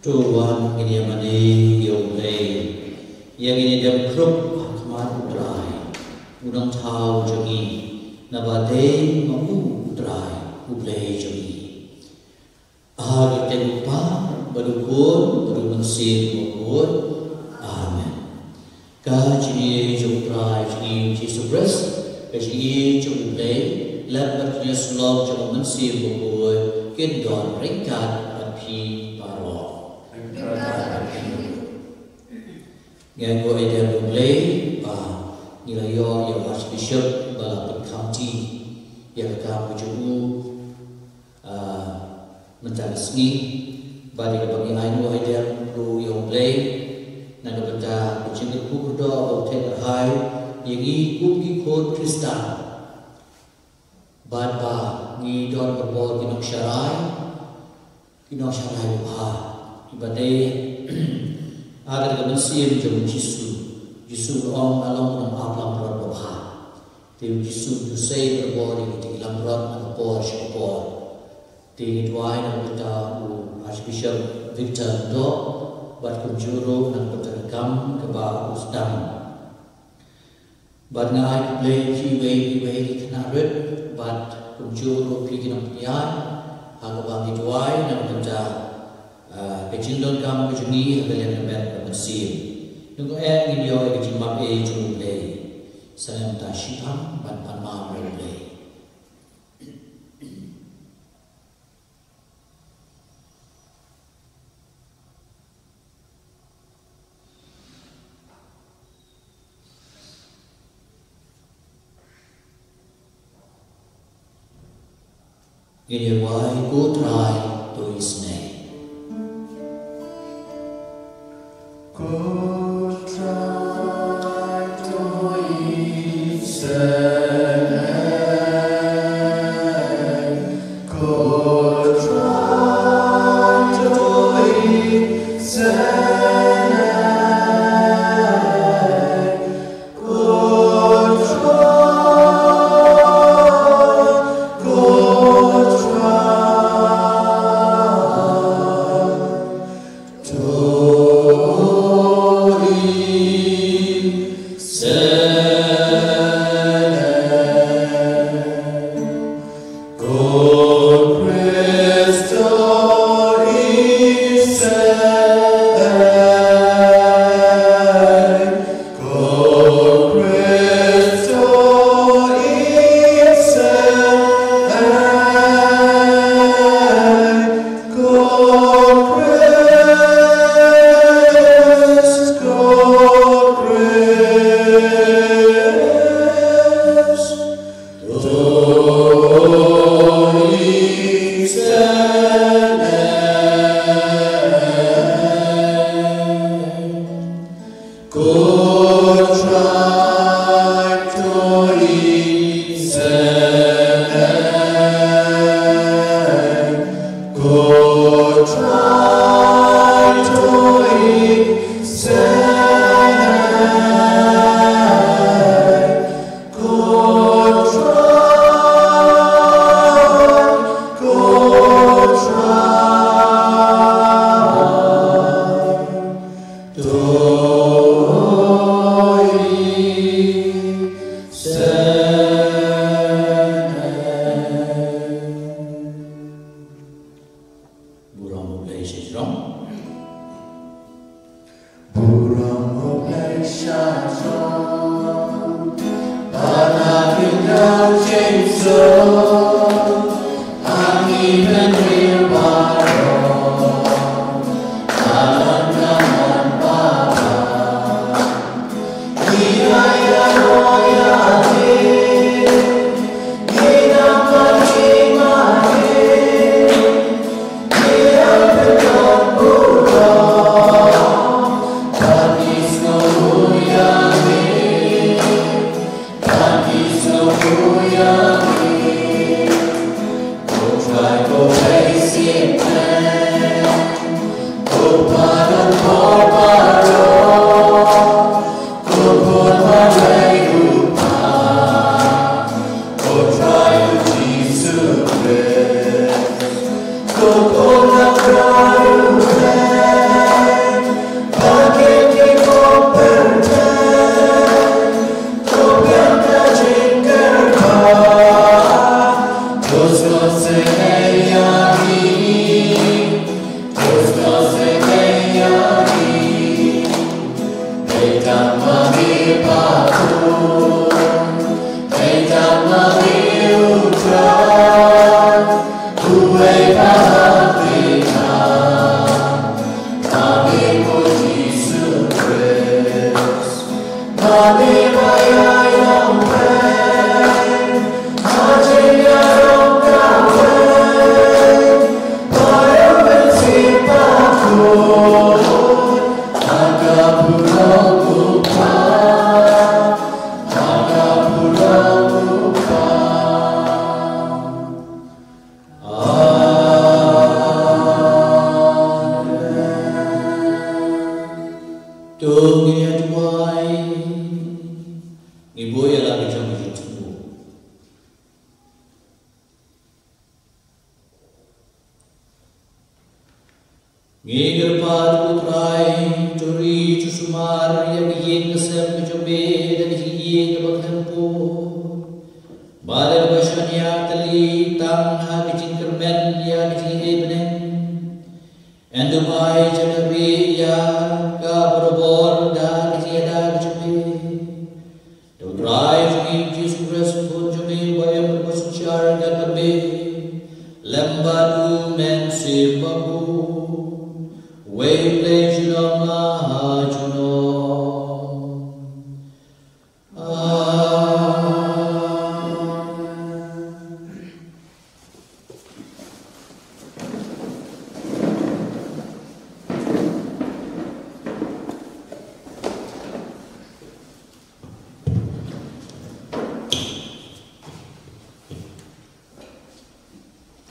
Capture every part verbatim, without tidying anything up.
To wan ngin ïa mane ïa U Blei. Ïa ngin ïa dem khrup ha khmat U Trai, U Nongthaw jong ngi, naba dei ma u U Trai U Blei jong ngi. Ha ka kyrteng U Kpa bad U Khun bad U Mynsiem Bakhuid. Amen. Ka jingïeit jong U Trai jong ngi U Jisu Khrist, ka jingïeit jong U Blei, lem bad ka jingïasyllok jong U Mynsiem Bakhuid, kin don ryngkat bad phi baroh. Ngi ainguh ïa U Blei ba ngi la ïoh ïa u Archbishop ba la pynkhamti ïa ka kam ka jong u, ah, mynta ka sngi. Bad ïa kaba ngi ainguh ïa U Blei na ka bynta ka jingkyrkhu kyrdoh ba u theh kyrhai ïa ngi kum ki khun Khristan. Bad ba ngi don ka por ki nongsharai, ki nongsharai babha, kiba dei ha ka mynsiem jong U Jisu. Jisu u ong, nga long u nongaplangbrot babha. Te U Jisu u sei bor ïa kita ki langbrot na ka por sha ka por. Te ngi duwai na ka bynta u Archbishop Victor Doh bad kumjuh ruh na ka bynta ka kam kaba u sdang. Bad nga ai khublei ïa phi uwei pa uwei ki khynnah rit bad kumjuh ruh phi ki nongpynïaid ha kaba ngi duwai na ka bynta, ah, ka jingdonkam ka jong ngi ha ka liang ka met ka mynsiem. Ngi kyrpad ngin ïoh ïa ka jingmap ei jong U Blei. Sa ngin ïa shitom ban pan map ïa U Blei. Ngin ïa duwai. Ko Trai, to isynei. Ko Trai, to isynei. Ko Trai, to isynei. Burom U Blei sha jrong. Burom U Blei sha jrong. Ba na ki daw jingsuk, ha ngi bynriew baroh, ha lon ka mon baroh. Ngi ïa duwai. Ngi buh ïa la ka jong ka jingthmu. Ngi kyrpad, ko Trai, to ri to sumar ïa ka ïing ka sem ka jong me da ka jingïeit kaba khlem pur. Bad da kaba shaniah tylli tang ha ka jingkyrmen ïa ka jingïeit bneng. Yn duwai jingkyrmen ïa ka barabor da ka jingïada ka jong me. Da U Trai jong ngi Jisu Khrist, u Khun jong me, uba im bad synshar ryngkat bad me, lem bad U Mynsiem Bakhuid, uwei U Blei junom la ha junom. Amen.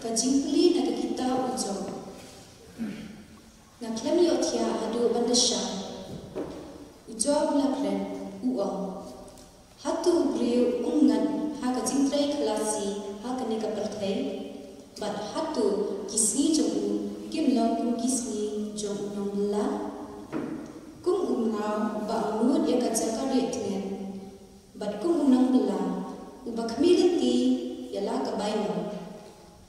Ka jingpule na ka kitab u Job. Nga khlem ïohthiah haduh ban da shai. U Job la kren, u ong: Hato u briew um ngat ha ka jingtrei khlasi ha kane ka pyrthei? Bad hato ki sngi jong u kim long kum ki sngi jong u nongbylla? Kum u mraw uba angnud ïa ka jaka rieh tngen, bad kum u nongbylla uba khmih lynti ïa la ka bainong,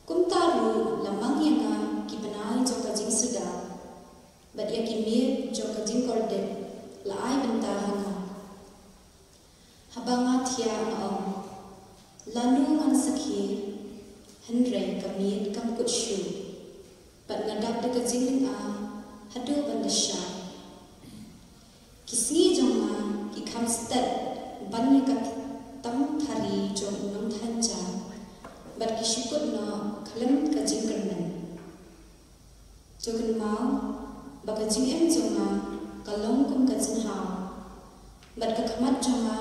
kumta ruh la mang ïa nga ki bnai jong ka jingsuda, bad ïa ki miet jong ka jingkordit la ai bynta ha nga. Haba nga thiah nga ong: Lano ngan sakhi? Hynrei ka miet kam kut shuh, bad nga dap da ka jinglynga haduh ban da shai. Ki sngi jong nga ki kham stet ban ïa ka tam thari jong u nongthaiñ ja, bad ki shu kut noh khlem ka jingkyrmen. To kynmaw ba ka jingim jong nga ka long kum ka jinghaw, bad ka khmat jong nga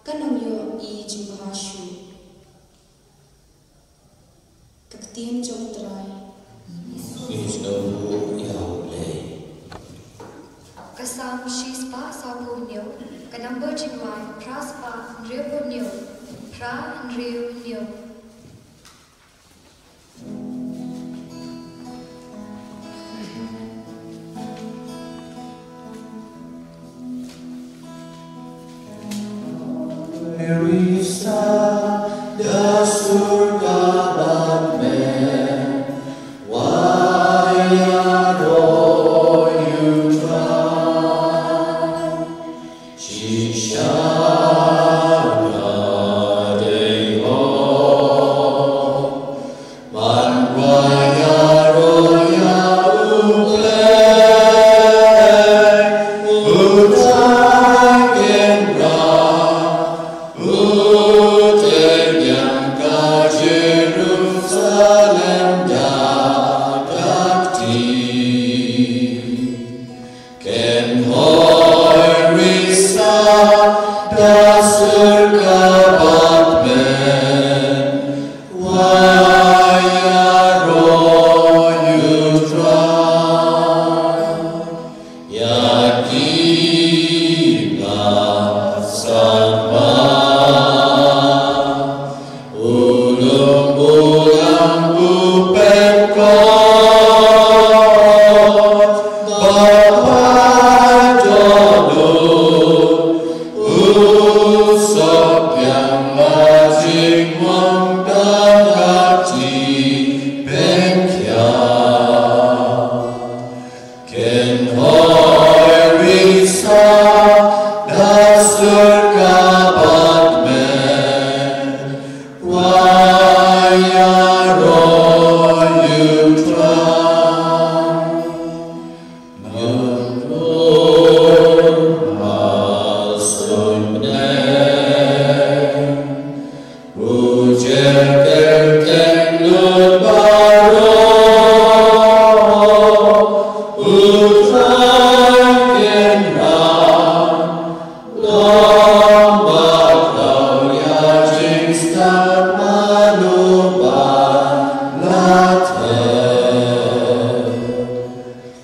kan ym ïohi jingbha shuh. Ka ktien jong U Trai. Ngi sngewbha ïa U Blei. Ka Salm shispah sawphew hynñiew, ka number jingwan phra spah hynriewphew hynñiew, phra hynriew hynñiew. Ken hoi risa da sur ka bat men, wa ya ro yu trai. Ya ki na sa ma Ken hoi risa da sur ka bat men, wa ya ro yu trai. Ngan ur ha sun bneng. U jer ter ter lut baroh, u trai ken ran, long ba tau ïa jingstad mano ba la ter.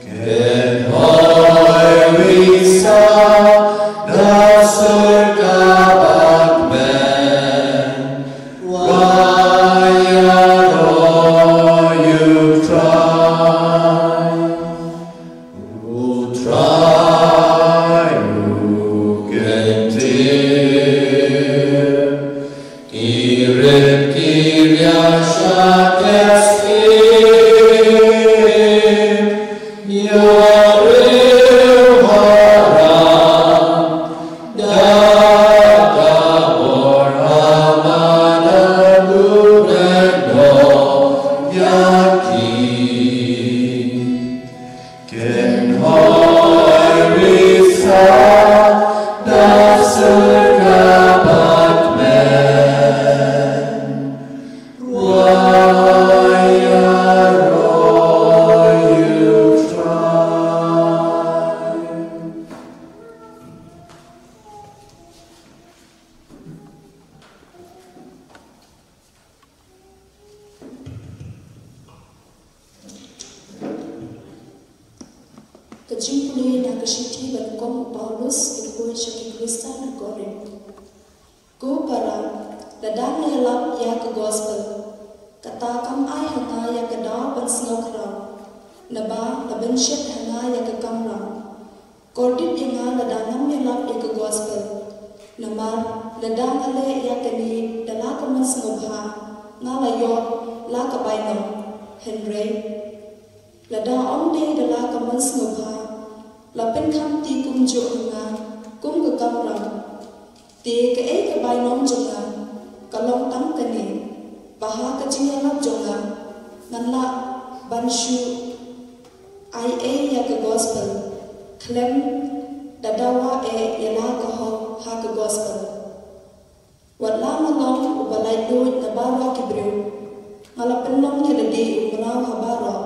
Ken hoi risa Ka jingpule na ka shithi ba nyngkong u Paulus u khuid sha ki Khristan ha Korinth. Ko para, lada nga ïalap ïa ka gospel, kata kam ai ha nga ïa ka daw ban sngewkhraw, naba la pynshet ha nga ïa ka kamram. Kordit ïa nga lada ngam ïalap ïa ka gospel. Namar lada nga leh ïa kane da la ka mynsngewbha, nga la ïoh la ka bainong. Hynrei lada ym dei da la ka mynsngewbha, la pynkhamti kumjuh ha nga kum ka kamram. Te kaei ka bainong jong nga? Ka long tang kane, ba ha ka jingïalap jong nga, ngan lah ban shu ai ei ïa ka gospel, khlem da dawa ei ïa la ka hok ha ka gospel. Wat la nga long uba laitluid na baroh ki briew, nga la pynlong ïa lade u mraw ha baroh,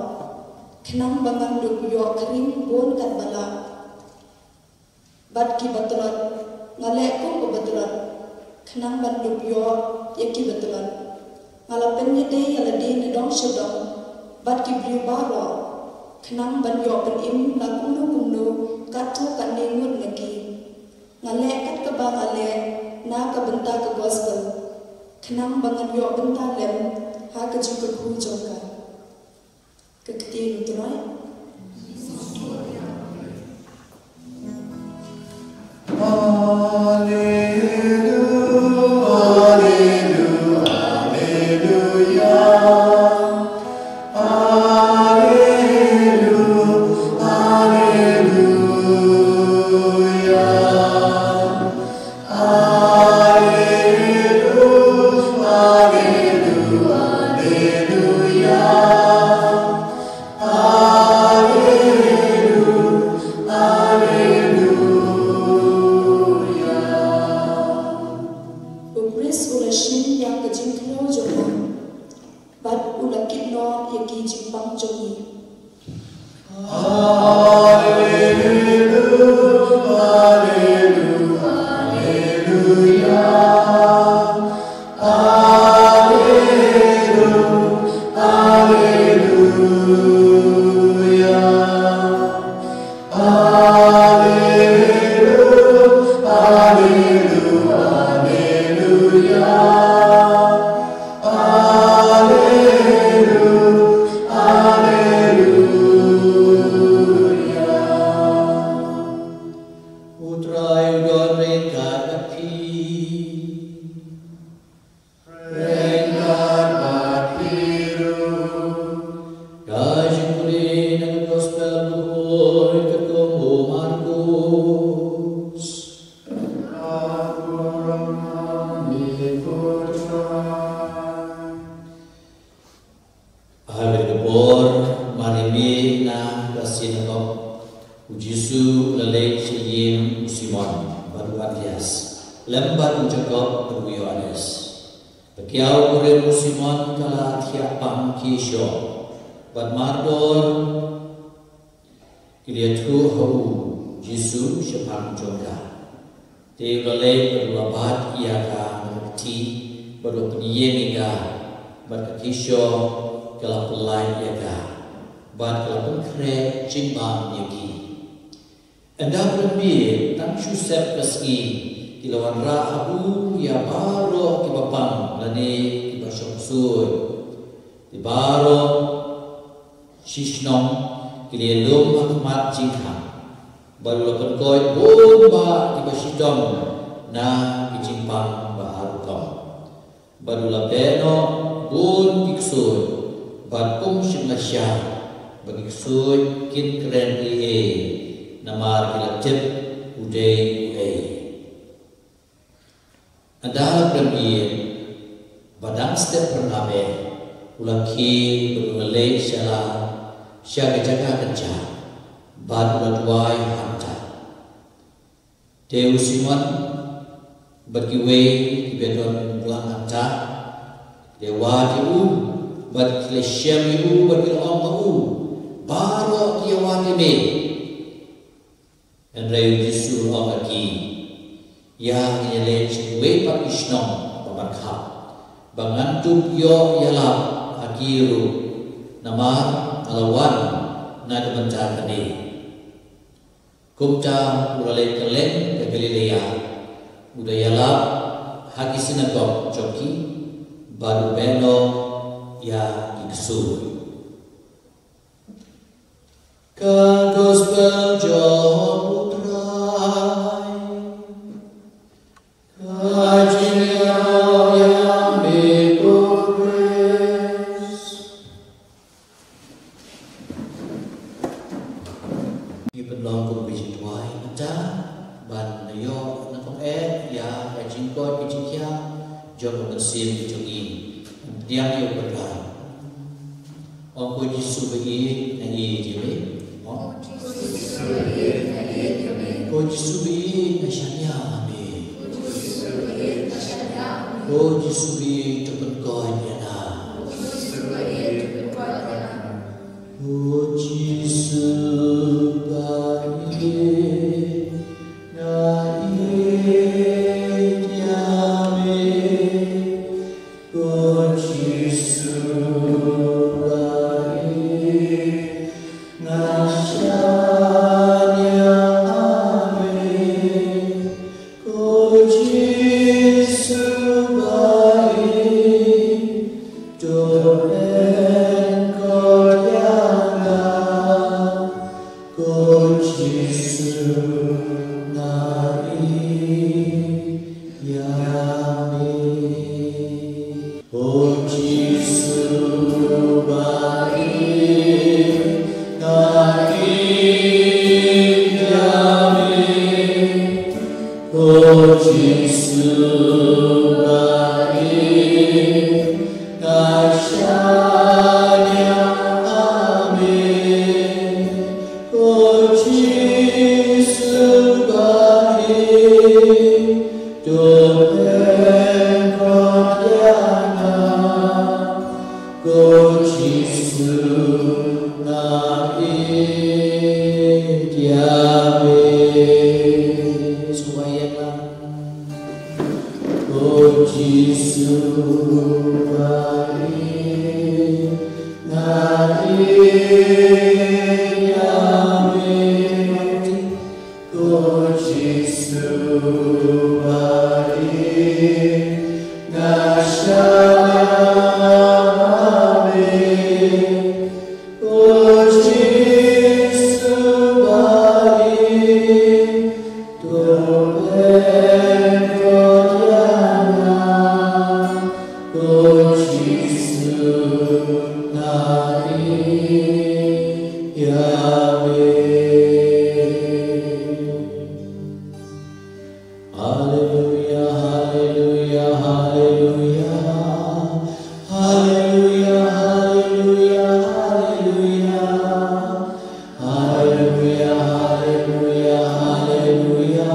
khnang ba ngan dup ïoh khring bun katba lah. Bad kiba tlot, nga leh kum uba tlot, khnang ban dup ïoh ïa kiba tlot. Nga la pynïadei ïa lade na dong sha dong bad ki briew baroh, khnang ban ïoh pynim la kumno kumno katto katne ngut na ki. Nga leh kat kaba nga leh na ka bynta ka gospel, khnang ba ngan ïoh bynta lem ha ka jingkyrkhu jong ka. Ka ktien u Trai. U Khrist u la shim ïa ka jingkhynñiuh jong ngi, bad u la kit noh ïa ki jingpang jong ngi. U Trai u don ryngkat bad phi. Ryngkat bad phi ruh. Ka jingpule na ka gospel bakhuid katkum u Markus. Ha kata ka por, mar ïa mih na ka sinagog, u Jisu u la leit sha ïing u Simon bad u Andreas, lem bad u Jakob bad u Ïohannes. Ka kiaw kurim u Simon ka la thiah pang khie shoh, bad mardor ki la ïathuh ha u Jisu shaphang jong ka. Te u la leit bad u la bat ïa ka na ka kti, bad u la pynïeng ïa ka, bad ka khie shoh ka la pyllait ïa ka, bad ka la pynkhreh jingbam ïa ki. Ynda pynmih tang shu sep ka sngi, ki la wanrah ha u ïa baroh kiba pang lane kiba shong ksuid. Te baroh shi shnong ki la ïalum ha khmat jingkhang, bad u la pynkoit bun bah kiba shitom na ki jingpang ba ar rukom. Bad u la beh noh bun ki ksuid, bad kum shym la shai, ba ki ksuid kin kren ei ei, namar ki la tip u dei uei. Ynda la kren ïa ba dang step pyrname, u la khie bad u la leit sha la, sha ka jaka kynjah, bad u la duwai hangta. Te u Simon bad kiwei kiba don lang hangta ki la wad ïa u, bad ki la shem ïa u, bad ki la ong ha u, "Baroh ki ïa wad ïa me." Hynrei u Jisu u ong ha ki, "Ïa ngin ïa leit sha kiwei pat ki shnong ba markhap, ba ngan tup ïoh ïalap ha ki ruh, namar nga la wan na ka bynta kane." Kumta u la leit kylleng ka Galilea, u da ïalap ha ki synagog jong ki, bad u beh noh ïa ki ksuid. Ka Gospel jong u Trai. Ka jingïaroh ïa me ko Khrist. Ngi pynlong kum ka jingduwai mynta, ban ïoh nyngkong eh ïa ka jingkoit ka jingkhiah jong ka mynsiem ka jong ngi. Pdiang ïa u Kynrad. Ong ko Jisu ba ïeit, nga ïeit ïa me. Ong. Ko Jisu ba ïeit, nga shaniah ïa me. Ko Jisu ba ïeit, to pynkoit ïa nga. Ko Jisu ba ïeit, nga ïeit ïa me. Ko Jisu ba ïeit, nga shaniah ïa me. Ko Jisu ba ïeit, to pynkoit ïa nga. Ko Jisu nga ïeit ïa me. Ko Jisu ba ïeit, nga ïeit ïa me. Ko Jisu ba ïeit, nga shaniah ïa me. Ko Jisu ba ïeit, to pynkoit ïa nga. Ko Jisu nga ïeit ïa me. Sngewbha ïa nga. Ko Jisu ba ïeit, nga ïeit ïa me. Ko Jisu ba ïeit, nga shaniah ïa me. Ko Jisu ba ïeit, to pynkoit ïa nga. Ko Jisu nga ïeit ïa me. Haleluia, haleluia, haleluia. Haleluia, haleluia, haleluia. Haleluia, haleluia, haleluia.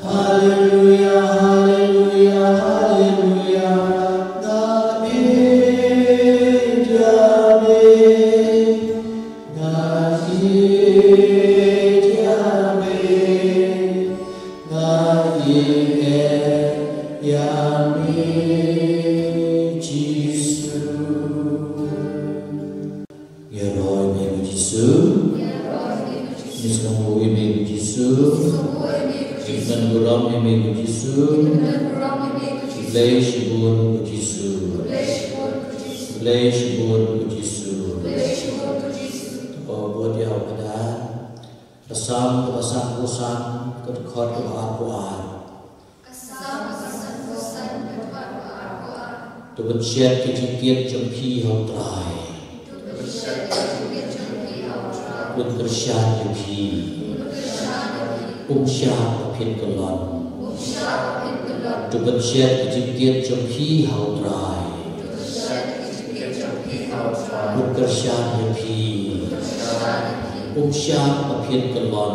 Haleluia, haleluia, haleluia. Nga ïeit ïa me. Nga ïeit ïa me, nga ïeit ïa me, Jisu. Ïaroh ïa me ko Jisu. Ngi sngewbha ïa me ko Jisu. Ngi pyndonkam ïa me ko Jisu. Khublei shibun ko Jisu. Khublei shibun ko Jisu. To bud ïa u Kynrad. Ka Salm kaba sanphew san, ka dkhot kaba arphew ar. Ka Salm kaba sanphew san, ka dkhot kaba arphew ar. To pynshet ki jingkit jong phi ha u Trai. To pynshet kyrshan ïa phi. Um shah ba phin kyllon. To pynshet ki jingkit jong phi ha U Trai. Un kyrshan ïa phi. Um shah ba phin kyllon.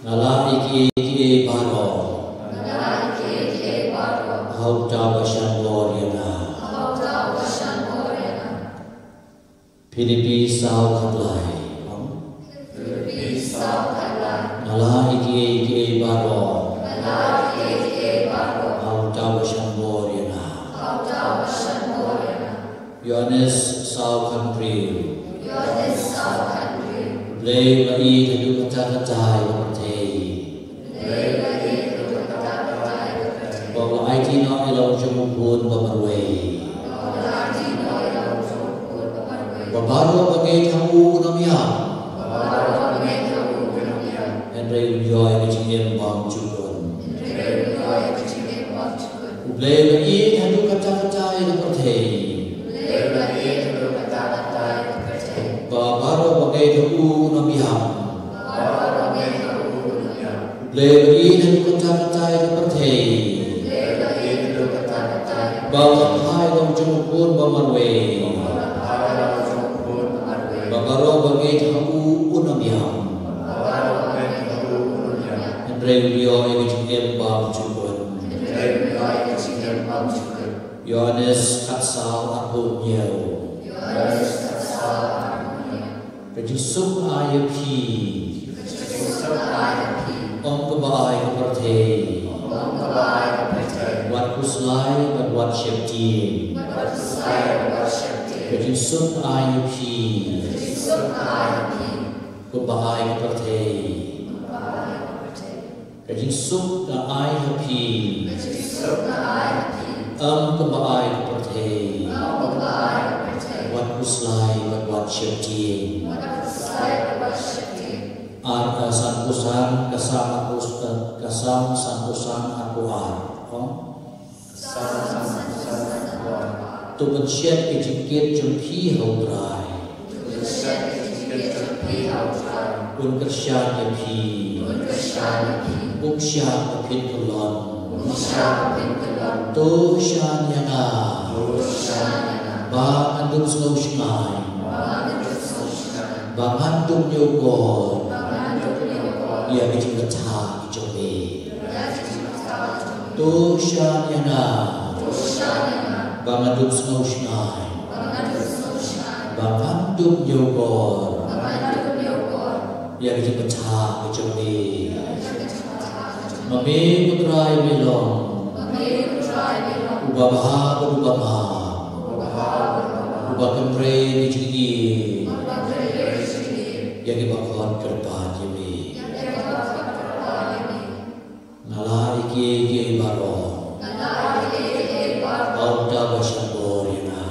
Nga la ïa kiei kiei baroh ha uta uba shan bor ïa nga. Philippi saw khatlai. Philippi saw khatlai. Nga la ïa kiei kiei baroh. Nga la ïa kiei kiei baroh. Ha uta uba shan bor ïa nga. Ha uta uba shan bor ïa nga. Ïoannis saw khathynriew. Ïoannis saw khathynriew. Blei ba ïeit haduh katta katta ïa ka pyrthei. Ba u la aiti noh ïa la u jong u khun ba marwei. Ba baroh ba ngeit ha u un ym ïap. Hynrei un ïoh ïa ka jingim bymjukut. U Blei ba ïeit haduh katta katta ïa ka pyrthei. Ba baroh ba ngeit ha u un ym ïap. Blei ba ïeit haduh katta katta ïa ka pyrthei. Ba u la phah ïa la u jong u khun ba marwei. Ba baroh ba ngeit ha u un ym ïap. Hynrei un ïoh ïa ka jingim bymjukut. Ïoannis khatsaw arphew hynñiew. Ka jingsuk nga ai ïa phi. Ym kumba ai ka pyrthei. Wat khuslai bad wat sheptieng. Ka jingsuk nga ai ïa phi. Kumba ai ka pyrthei. Ka jingsuk nga ai ha phi. Ym kumba ai ka pyrthei. Wat khuslai bad wat sheptieng. Ar, eh, san phew san, ka Salm arphew, eh, ka Salm san phew san arphew ar. Ong? To pynshet ki jingkit jong phi ha U Trai. Un kyrshan ïa phi. Um shah ba phin kyllon. To shan ïa nga. Ba ngan dup sngewshngaiñ. Ba ngan dup ñiewkor ïa ki jingbthah ki jong me. To shan ïa nga. Ba ngan dup sngewshngaiñ. Ba ngan dup ñiewkor ïa ki jingbthah ki jong me. Ma me ko Trai me long uba bha bad uba map, uba kynrei ki jingïeit ïa kiba khot kyrpad ïa me. Nga la ïa kiei kiei baroh ha uta uba shan bor ïa nga.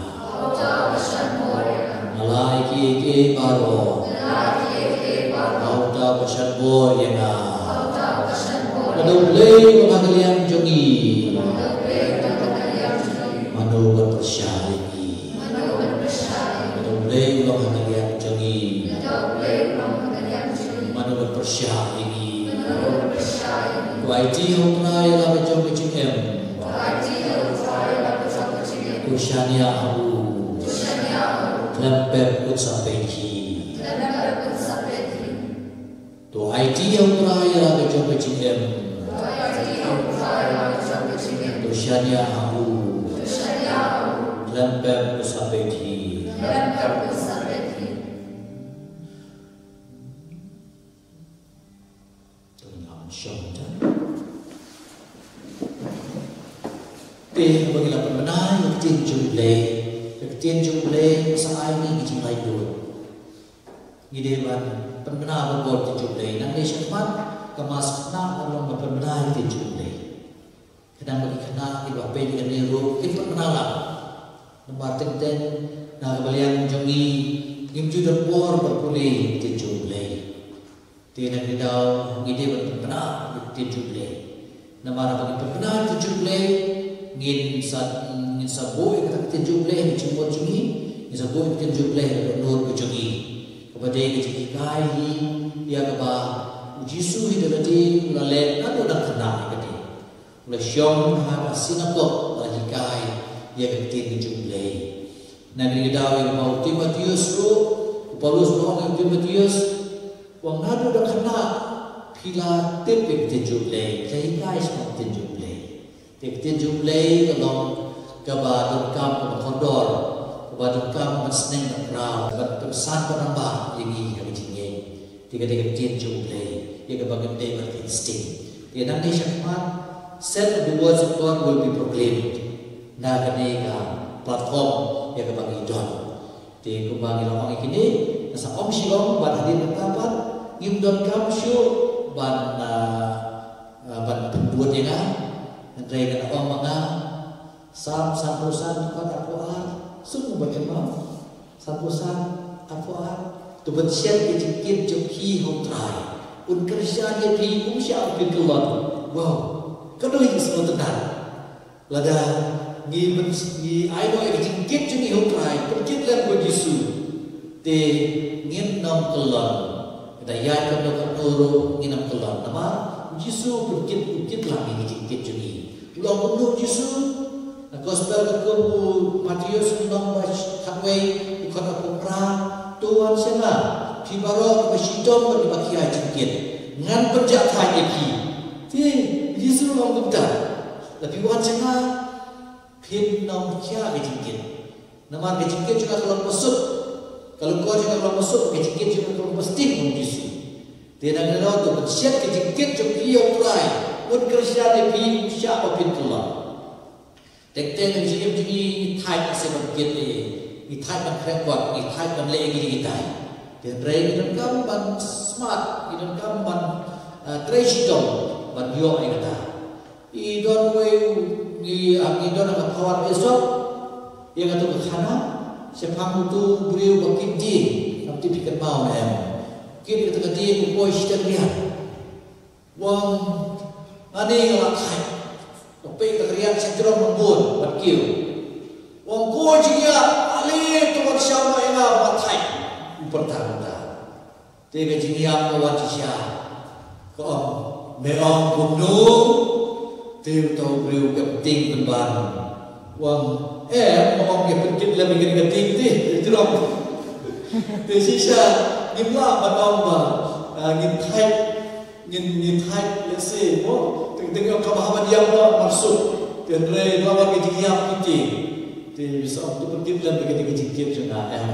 Nga la ïa kiei kiei baroh ha uta uba shan bor ïa nga. Mano U Blei uba ha ka liang jong ngi? Mano ban pyrshah ïa ngi? Mano U Blei uba ha ka liang jong ngi? Mano ban pyrshah ïa ngi? To aiti ha U Trai ïa la ka jong ka jingim. To shaniah ha u. Khlem pep un sa peit hi. To aiti ha U Trai ïa la ka jong ka jingim. To shaniah ha u. Khlem pep un sa peit hi. To ngin ïa shong te. Te ba ngi la pynbna ïa ka ktien jong U Blei. Ka ktien jong U Blei ka sa ai ngi ki jinglaitluid. Ngi dei ban pynbna ban bor ktien jong U Blei. Nangne shakhmat ka Mass Khynnah ka long ban pynbna ïa ka ktien jong U Blei. Khnang ba ki khynnah kiba peit kane ruh kin pynbna lang. Namar teng teng na ka liang jong ngi ngim ju don por ban pule ïa ka ktien jong U Blei. Te na kane ka daw ngi dei ban pynbna ïa ka ktien jong U Blei. Namar haba ngi pynbna ïa ka ktien jong U Blei ngin sa, ngin sa buh ïa kata ka ktien jong U Blei ha ka jingmut jong ngi, ngin sa buh ïa ka ktien jong U Blei ha ka dohnud ka jong ngi. Kaba dei ka jinghikai hi ïa kaba u Jisu hi da lade u la leh naduh dang khynnah ïa kane. U la shong ha ka sinagog u la hikai ïa ka ktien jong U Blei. Na kane ka daw ïa kaba u Timotheus ruh, u Paulus u la ong ïa u Timotheus, u ong naduh dang khynnah phi la tip ïa ka ktien jong U Blei, phi la hikai shaphang ka ktien jong U Blei. Te ka ktien jong U Blei ka long kaba donkam kaba kordor, kaba donkam ban sneng ban khraw, ban pynsan ban nambah ïa ngi ha ka jingngeit. Te ka dei ka ktien jong U Blei ïa kaba ngim dei ban pynstieng. Te nangne shakhmat, said the words of God will be proclaimed. Na kane ka platform ïa kaba ngi don. Te kumba ngi la ong ïa kine, nga sa ong shuh ong ba hadien kata pat ngim donkam shuh ban, ah, ah, ban pynbud ïa nga. Hynrei nga ong ma nga, Salm sanphew san, dkhot arphew ar, sngewbha ban ong, sanphew san, arphew ar. To pynshet ïa ka jingkit jong phi ha U Trai, un kyrshan ïa phi, um shah ba phin kyllon. Wow, ka dei ka jingsngewtynnat. Lada ngi pyn, ngi ai noh ïa ka jingkit jong ngi ha U Trai, pynkit lem bad U Jisu, te ngin ym kyllon. Lada ïaid katno katno ruh ngin ym kyllon. Namar U Jisu u pynkit, u pynkit lang ïa ka jingkit jong ngi. U la ong kumno U Jisu? Na gospel katkum u Mathaios u lynnong ba khatwei, dkhot arphew phra, to wan sha nga, phi baroh kiba shitom bad kiba khia jingkit, ngan pynjah thait ïa phi. Te U Jisu u ong kumta. Lada phi wan sha nga, phin ym khia ka jingkit. Namar ka jingkit jong nga ka long basuk, ka lyngkor jong nga ka long basuk, ka jingkit jong nga ka long basting, ong U Jisu. Te nangno to pynshet ka jingkit jong phi ha U Trai, un kyrshan ïa phi, um shah ba phin kyllon. Teng teng ka jingim jong ngi, ngi thait seh ban kit, eh, ngi thait ban khreh kot, ngi thait ban leh ïa kine kitai. Te hynrei ngi donkam ban smart, ngi donkam ban, ah, trei shitom ban ïoh ïa kata. I don wei u, ngi, ah, ngi don ha ka power Aesop, ïa kato ka khana, shaphang uto u briew ba kit dieng, ngam tip phi kynmaw ne em. Kit ïa kato ka dieng u poi shiteng riat. U ong, nga ne nga la thait. Nga peit ka riat sha jrong nongbun ban kiew. U ong ko jingïap, ale to wan sha ma ïa nga ba thait. U pyrta kumta. Te ka jingïap ka wan shisha. Ka ong, me ong kumno? Te uto u briew ka pyntieng pynban. U ong, em, nga ong ïa pynkit lem ïa kane ka dieng te, jrong. Te shisha ngim lah ban ong ba, ah, ngin thait, ngin, ngin thait, let's say, mo, te, te ong kaba haba ïap noh mar suk. Te hynrei la wan ka jingïap kiti. Te sa ong to pynkit lem ïa kane ka jingkit jong nga, em.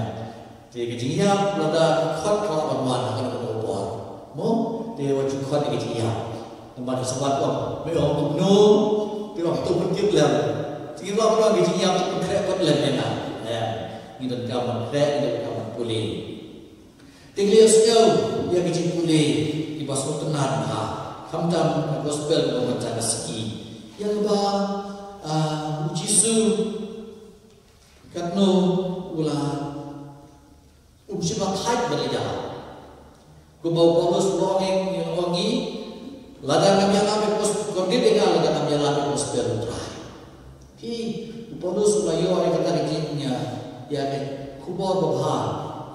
Te ka jingïap lada ka khot ka lah ban wan ha kano kano ka por. Mo, te wat ju khot ïa ka jingïap. Namar ka sawat ong, me ong kumno, te ong to pynkit lem. Te ngi lah ban wan ka jingïap to pynkhreh kot lem ïa nga. Em, ngi donkam ban khreh, ngi donkam ban pule. Te ngi la ïohsngew ïa ka jingpule kiba sngewtynnat bha. Khamtam ka gospel ba mynta ka sngi. Ïa kaba, ah, U Jisu katno u la, um shym la thait ban leit ïalap. Kumba u Paulus u la ong ïa ngi, lada ngam ïalap ïa ka gospel, kordit ïa nga lada ngam ïalap ïa ka gospel U Trai. Phi, u Paulus u la ïoh ïa kata ka jing, ïa, ïa ka khubor babha,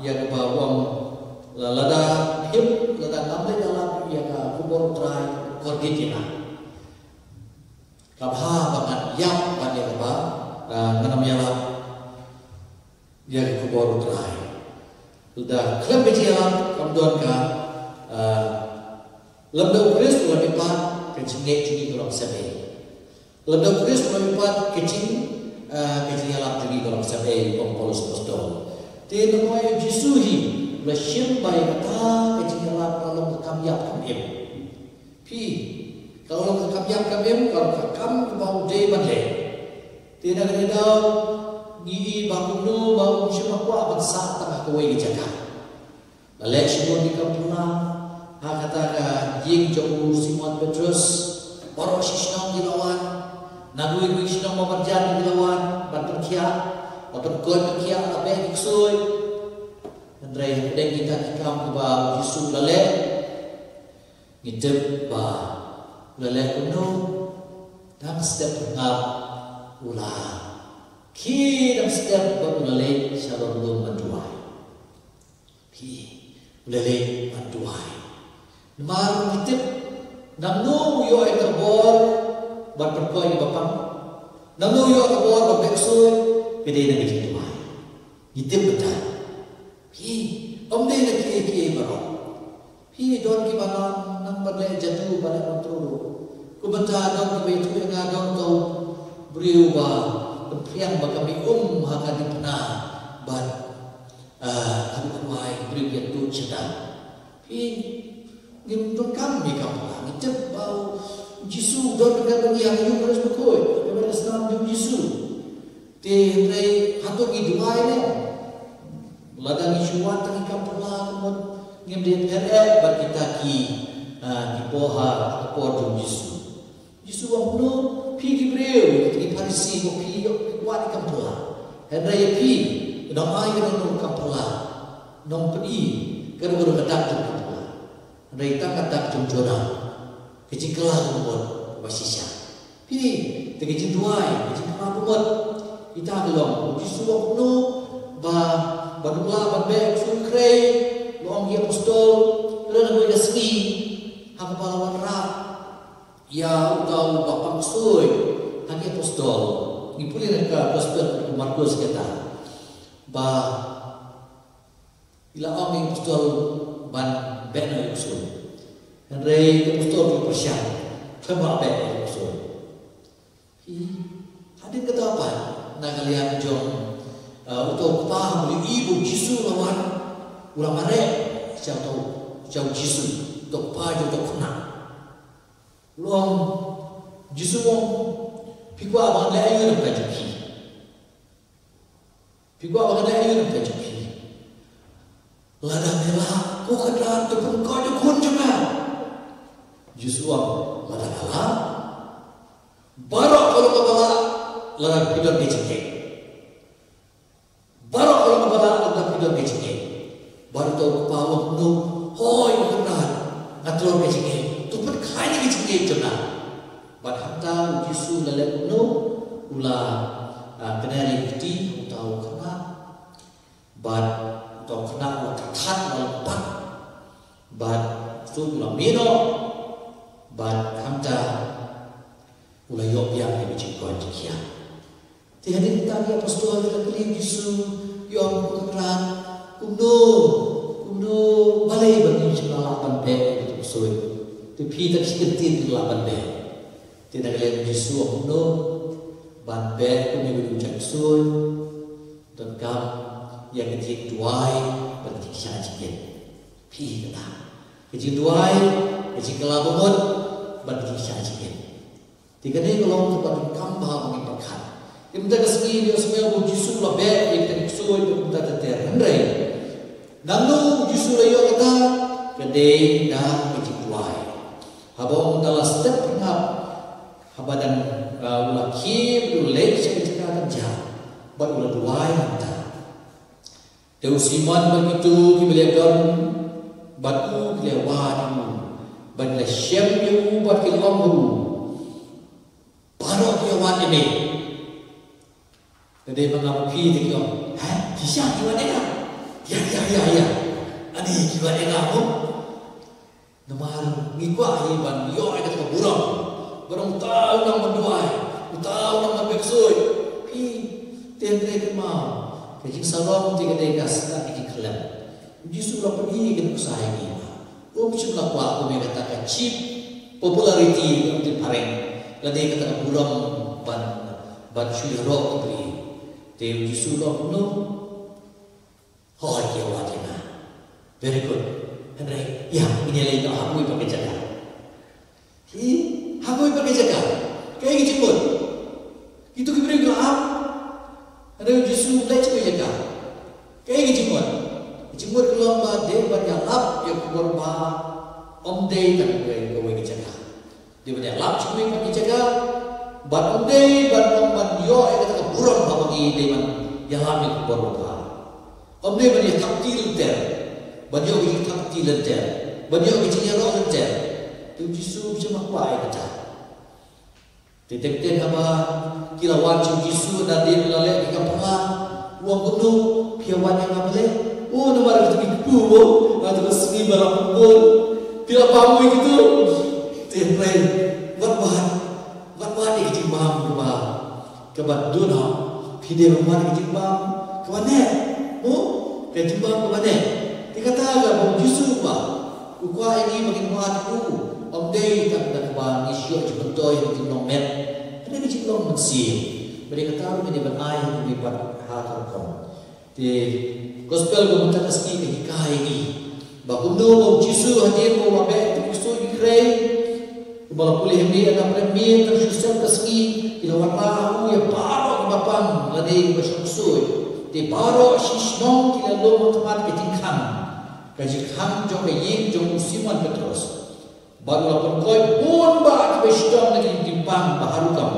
ïa kaba u ong, la, lada phim, lada ngam leit ïalap ïa ka khubor U Trai, kordit ïa nga. Ka bha ba ngan ïap ban ïa kaba, ah, ngan ym ïalap ïa ka khubor U Trai. Lada khlem ka jingïalap kam don ka, ah, lymda U Khrist u la mihpat ka jingngeit jong ngi ka long sep ei. Lymda U Khrist u la mihpat ka jing, ah, ka jingïalap jong ngi ka long sep ei, ong Paulus Apostol. Te namar U Jisu hi u la shim ba ïa kata ka jingïalap ka long ka kam ïap kam im. Phi, ka long ka kam ïap kam im, ka long ka kam kaba u dei ban leh. Te na kane ka daw ngi i ba kumno ba um shym la kwah ban sah tang ha kawei ka jaka. La leh shibun ki kam pula ha kata ka ïing jong u Simon Petrus. Baroh shi shnong ki la wan, na kiwei kiwei ki shnong ba marjan ki la wan ban pynkhiah, ban pynkoit pynkhiah, la beh ki ksuid. Hynrei hapdeng kita ki kam kiba U Jisu u la leh, ngi tip ba u la leh kumno? Dang step hangap u la khie, dang step bad u la leit sha lor lum ban duwai. Phi, u la leit ban duwai. Namar ngi tip, nangno u ïoh ïa ka bor ban pynkoit ïa ba pang. Nangno u ïoh ïa ka bor ban beh ksuid, ka dei na ka jingduwai. Ngi tip mynta. Phi, ym dei na kiei kiei baroh. Phi, don kiba nang, nang ban leh jadu, ban leh mantra. Kumta don kiba ïathuh ïa nga, don uto u briew ba pynphriang ba ka mih um ha ka diengphna bad, ah, ka duwai, u briew ïathuh shata. Phi, ngim donkam ïa ka pla, ngi tip ba u Jisu u don ryngkat bad ngi ha ka Eucharist Bakhuid, ha ka bynta snam jong u Jisu. Te hynrei hato ngi duwai ne? Lada ngi shu wad tang ïa ka pla, ka mut ngim dei pher eh bad kita ki, ah, ki poh ha ka por jong u Jisu. Jisu u ong kumno, phi ki briew, kita ki Pharisi, ba phi ïoh, phi wad ïa ka pla. Hynrei ïa phi, nang ai ïa nangno ka pla, nang pyni, ka dei ka dak jong ka pla. Hynrei tang ka dak jong Jonah, ka jingkylla ka mut ba shisha. Phi, te ka jingduwai, ka jingkylla ka mut. Kita ki long, u Jisu u ong kumno, ba, ba u lah ban beh ksuid khrei, u ong ïa ki apostol, kren ha kawei ka sngi, ha kaba la wanrah ïa uta u ba pang ksuid ha ki apostol. Ngi pule na ka gospel u Markos kata. Ba i la ong ïa ki apostol ban beh noh ïa u ksuid. Hynrei ki apostol ki pyrshang, khlem beh ïa u ksuid. Hi, hadien kata pat, na ka liang jong, uh, uto u kpa, u la ïohi ba u Jisu u la wan, u la mareh sha uto, sha u Jisu, uto u kpa jong uto u khynnah. U ong, Jisu u ong, phi kwah ba ngan leh aïu na ka bynta jong phi? Phi kwah ba ngan leh aïu na ka bynta jong phi? Lada me lah, ko Kynrad, to pynkoit ïa u khun jong nga. Jisu u ong, lada nga lah, baroh ka long kaba lah, lada phi don ka jingngeit. Baroh ka long kaba lah, lada phi don ka jingngeit. Bad uto u kpa u ong, hooid ko Kynrad, nga tlot ka jingngeit. To pynkhlaiñ ïa ka jingngeit jong nga. Bad hangta u Jisu u la leh kumno, u la, ah, kner ïa ka kti uto u khynnah. Bad uto u khynnah u la khathad, u la lympat. Bad u la mih noh. Bad hangta u la ïoh biang ïa ka jingkoit jingkhiah. Te hadien kata ki apostol ki la kylli u Jisu, ki ong, ko Kynrad, kumno, kumno balei ba ngi shym la lah ban beh ïa kito ki ksuid? Te phi tang shi kyntien phi lah ban beh. Te na ka liang u Jisu u ong kumno, ban beh kum ïa kine ki ksuid, donkam ïa ka jingduwai bad ka jingshah jingit. Phi kata. Ka jingduwai, ka jingkylla ka mut, bad ka jingshah jingit. Te kane ka long kaba donkam bha ba ngin pyrkhat. Te mynta ka sngi ngi ïohsngew ba u Jisu u la beh ïa kita ki ksuid, bad kumta ter ter, hynrei nangno u Jisu u la ïoh kata? Ka dei da ka jingduwai. Haba ong da la step pyrngap, haba dang, uh, u la khie bad u leit sha ka jaka kynjah, bad u la duwai hangta. Te u Simon bad kito kiba la don bad u ki la wad ïa u, bad ki la shem ïa u bad ki la ong ha u, baroh ki ïa wad ïa me. Te dei ma nga ma phi te ki ong, ha, shisha ki wad ïa nga? Ïa, ïa, ïa, ïa. Ani ki wad ïa nga mo? Namar ngi kwah hi ban ïoh ïa kata ka burom. Ba ong uta u nang ban duwai, uta u nang ban beh ksuid. Phi, te hynrei kynmaw, ka jingsarong te ka dei ka sngap ïa ki khyllem. U Jisu u la pyni ïa ka nuksa ïa ngi. Um shym la kwah kum ïa kata ka cheap popularity, kum te phareng. Lane kata ka burom ban, ban shu ïaroh ki briew. Te u Jisu u la ong kumno? Hooid, ki ïa wad ïa nga. Very good. Hynrei, ïa, ngin ïa leit noh ha kawei pat ka jaka. Hi, ha kawei pat ka jaka. Kaei ka jingmut? Kito ki briew ki la ap. Hynrei u Jisu u leit sha kawei jaka. Kaei ka jingmut? Ka jingmut ka long ba dei ban ïalap ïa ka khubor ba ym dei tang kawei, kawei ka jaka. Dei ban ïalap sha kawei pat ka jaka, bad ym dei ban ong ban ïoh ïa kata ka burom ba ngi dei ban ïalap ïa ka khubor babha. Ym dei ban ïa thap kti lynter, ban ïoh ka jingthap kti lynter, ban ïoh ka jingïaroh lynter. Te u Jisu um shym la kwah ïa kata. Te teng teng haba ki la wan sha u Jisu, hadien ba la leh ïa ka pla, u ong kumno, phi ïa wad ïa nga balei? Oh, namar kito ki kpu mo, nga to ka sngi ba la pynbun. Phi la pam mo ïa kito. Te hynrei, wat wat, wat wat ïa ki jingbam kaba, kaba duna. Phi dei ban wat ïa ki jingbam kaba neh. Mo, ka jingbam kaba neh. Te kata ka ba u Jisu ba u kwah ïa ngi ba ngin wad ïa u. Ym dei tang da kaba ngi shu ïoh jingmyntoi ïa ka jinglong met. Hynrei ka jinglong mynsiem. Ba dei kata ruh ngi dei ban ai ïa ki ba ha ka rukom. Te gospel ba mynta ka sngi ka hikai ïa ngi ba kumno ba u Jisu hadien ba u la beh ïa ki ksuid ki khrei, kumba la pule hangne, ha ka pyrthei tang shu sep ka sngi ki la wanrah ha u ïa baroh kiba pang lane kiba shong ksuid. Te baroh shi shnong ki la lum ha khmat ka jingkhang, ka jingkhang jong ka ïing jong u Simon Petros. Bad u la pynkoit bun bah kiba shitom na ki jingpang ba ha rukom.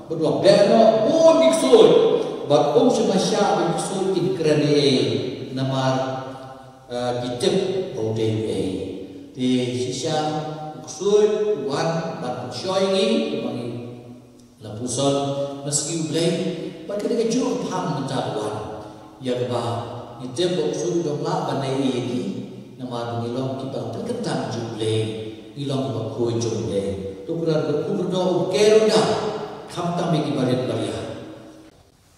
Bad u la beh noh bun ki ksuid. Bad um shym la shah ba ki ksuid kin kren ei ei, namar, eh, ki tip ba u dei uei. Te shisha u ksuid u wan ban pynshoi ïa ngi, ba ngi la puson na sngi U Blei, bad ka dei kajuh ka phang mynta ka wan. Ïa kaba ngi tip ba u ksuid u dang lah ban leh ïa ngi, namar ba ngi long kiba pynkyntang jong U Blei, ngi long kiba khuid jong U Blei. To kren ka kyrdoh u ker u da, khamtam ïa kiba rit baria.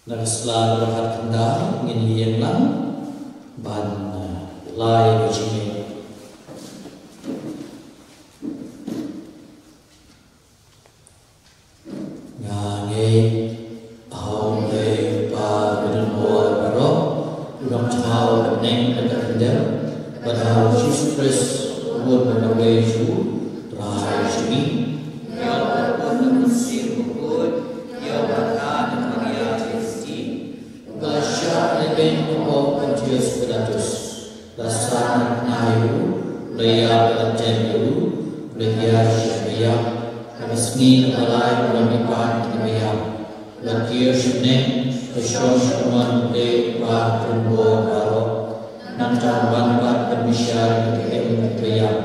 Na ka sla kaba khatkhyndai ngin ïeng lang ban, eh, lai ka jingim. Nga ngeit ha U Blei U Kpa badonbor baroh, u nongthaw bad neng bad ryndem, bad ha U Jisu Khrist, u Khun ba marwei jong u Trai jong ngi. Ïa u Mynsiem Bakhuid, ïa u Maria Theisotti, u ba la shah lehbeiñ ha u Pontius Pilatus. La sah na ka bnai, u la ïap, la tep, u la hiar sha ka baïap. Ha ka sngi kaba lai u la mihpat na ka baïap. La kiew sha bneng, la shong sha ka mon U Blei U Kpa badonbor baroh. Nangta un wan pat ban bishar ïa ki ba im bad ki ba ïap.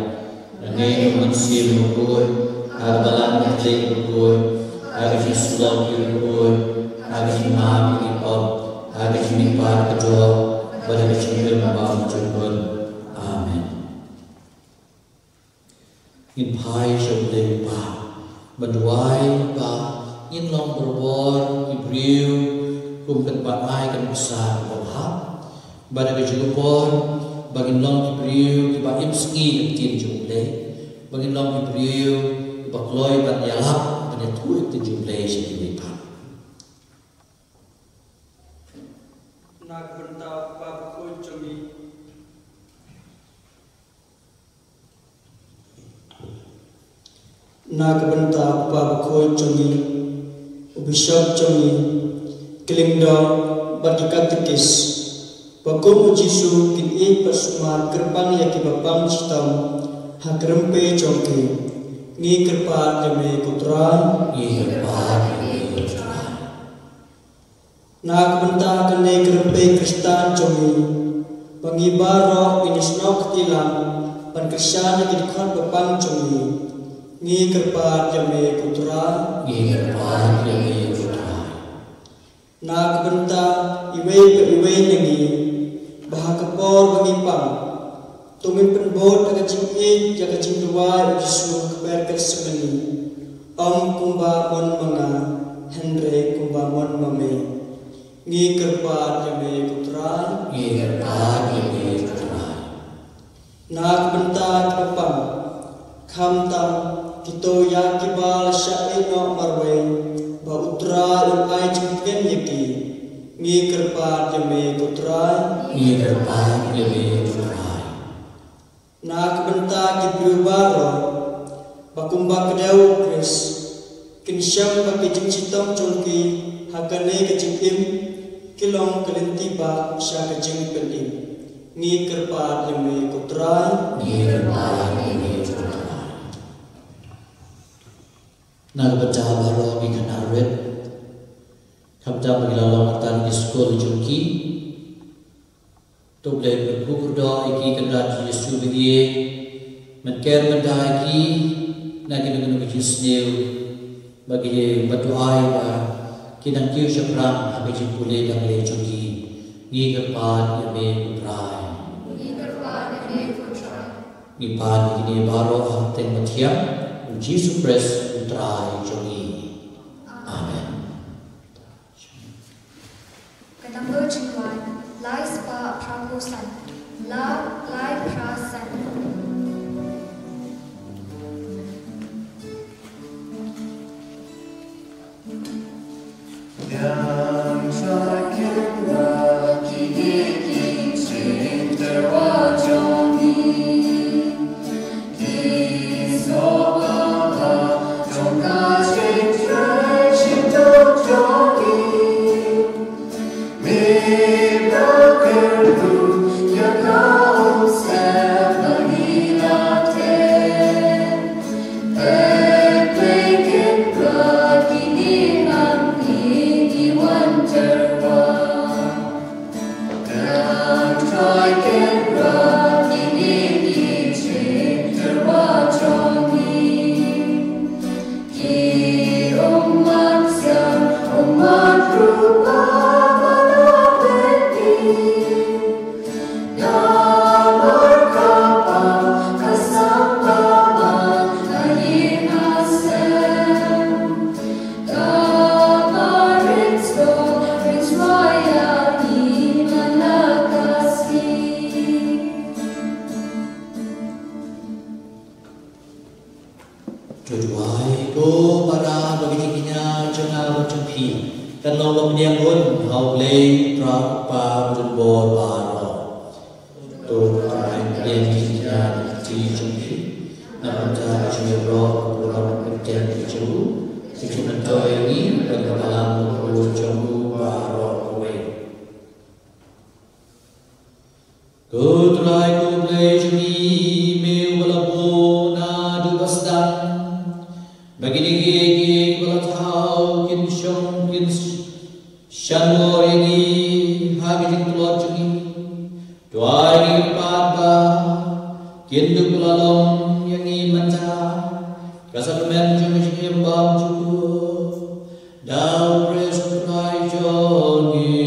Nga ngeit ha U Mynsiem Bakhuid, ha ka Balang Katholik bakhuid, ha ka jingsyllok ïa ki bakhuid, ha ka jingmap ïa ki pop, ha ka jingmihpat ka doh, bad ha ka jingim bymjukut. Amen. Ngin phai sha U Blei U Kpa ban duwai ba ngin long barabor ki briew kum ka tnat ai ka nuksa kaba hap. Bad ha ka jingkyrpad ba ngin long ki briew kiba im sngi ïa ka ktien jong U Blei, ba ngin long ki briew kiba kloi ban ïalap, ban ïathuh ïa ka ktien jong U Blei sha kiwei pat. Na ka bynta u Kpa bakhuid jong ngi. Na ka bynta u Kpa bakhuid jong ngi, u Bishop jong ngi, ki lyngdoh bad ki katekis, ba kum u Jisu kin ïeit bad sumar kyrpang ïa kiba pang shitom ha ka rympei jong ki. Ngi kyrpad ïa me ko Trai. Ngi kyrpad ïa me ko Trai. Na ka bynta kane ka rympei Khristan jong ngi, ba ngi baroh ngin ïasnoh kti lang ban kyrshan ïa ki dkhot ba pang jong ngi, ngi kyrpad ïa me ko Trai. Ngi kyrpad ïa me ko Trai. Na ka bynta iwei pa iwei na ngi, ba ha ka por ba ngi pang, to ngin pynbud da ka jingïeit ïa ka jingduwai u Jisu ha ka ber Gethsemane, ym kumba mon ma nga, hynrei kumba mon ma me. Ngi kyrpad ïa me ko Trai. Ngi kyrpad ïa me ko Trai. Na ka bynta kiba pang, khamtam kito ïa kiba la shah ïehnoh marwei, ba u Trai un ai jingtngen ïa ki. Ngi kyrpad ïa me ko Trai. Ngi kyrpad ïa me ko Trai. Na ka bynta ki briew baroh, ba kumba ka dei u Khrist, kin shem ba ki jingshitom jong ki ha kane ka jingim ki long ka lynti ba sha ka jingpynim. Ngi kyrpad ïa me ko Trai. Ngi kyrpad ïa me ko Trai. Na ka bynta baroh ki khynnah rit, khamtam ba ki la long artat ki skul jong ki. To Blei, men kyrkhu kyrdoh ïa ki kynrad Jisu ba ïeit, men ker men da ïa ki na kino kino ki jingsniew ba ki dei, bad duwai ba kin nang kiew shaphrang ha ka jingpule dang leh jong ki. Ngi kyrpad ïa me ko Trai. Ngi pan ïa kine baroh ha ka kyrteng bathiang U Jisu Khrist U Trai jong ngi. Amen. Ka number jingwan, lai spah phra phew san, lai, lai phra san. To duwai ko para ba ka jingkñia jong nga bad jong phi kan long ba pdiang un ha U Blei U Trai U Kpa badonbor baroh. To Trai pdiang jingkñia jong phi na bynta ka jingïaroh ka burom ka kyrteng ka jong u, ka jingmyntoi ïa ngi bad ka balang ka burom jong u baroh kawei. Ko Trai ko Blei jong ngi, me uba la buh naduh ba sdang ba kine kiei kiei kiba la thaw kin shong kin shanbor ïa ngi ha ka jingtlot jong ngi. To ai ngi kyrpad ba kin duh la long ïa ngi mynta ka sakramen jong ka jingim bymjukut da U Khrist U Trai jong ngi.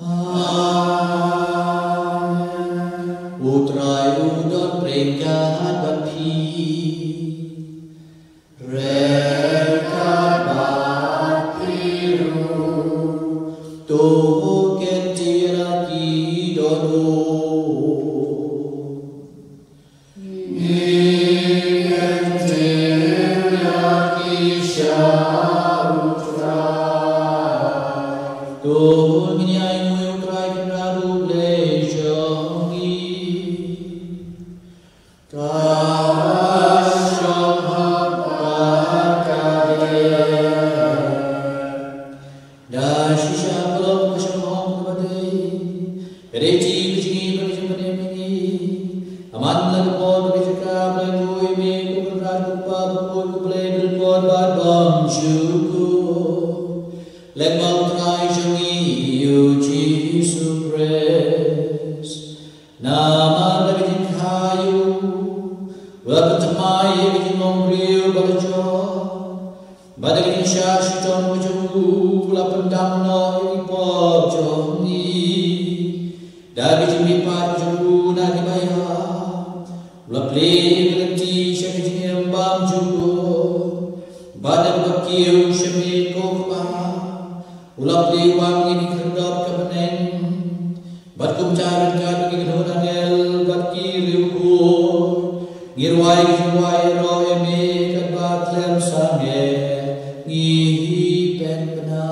Amen. U Trai u don ryngkat bad phi. Ryngkat bad phi ruh. To ngin ïa ki dohnud. Ngi kyntiew ïa ki sha U Trai. To ngin ïa ainguh ïa U Trai Kynrad U Blei jong ngi. Ka shong ha ka kyrdan. Da shisha ka long ka shong hok kaba dei. Ka dei ka jingim bad ka jingpynim ïa ngi. Aman la ka por bad ka jaka ba la ïathuh ïa me ko Kynrad ko Kpa bakhuid ko Blei badonbor bad bymjukut. Lyngba U Trai jong ngi U Jisu Khrist. Namar da ka jingkha ïa u, u la pynthymmai ïa ka jinglong briew ba la jot. Bad da ka jingshah shitom ka jong u, u la pyndam noh ïa ki pop jong ngi. Da ka jingmihpat ka jong u na kiba ïap, u la plie ïa ka lynti sha ka jingim bymjukut. Bad da kaba kiew sha me ko Kpa, u la plie wang ïa ki khyrdop ka bneng. Bad kumta ryngkat bad ki kynhun angel bad ki riewkhuid, ngi rwai ka jingrwai ïaroh ïa me katba khlem sangeh ngi pynbna.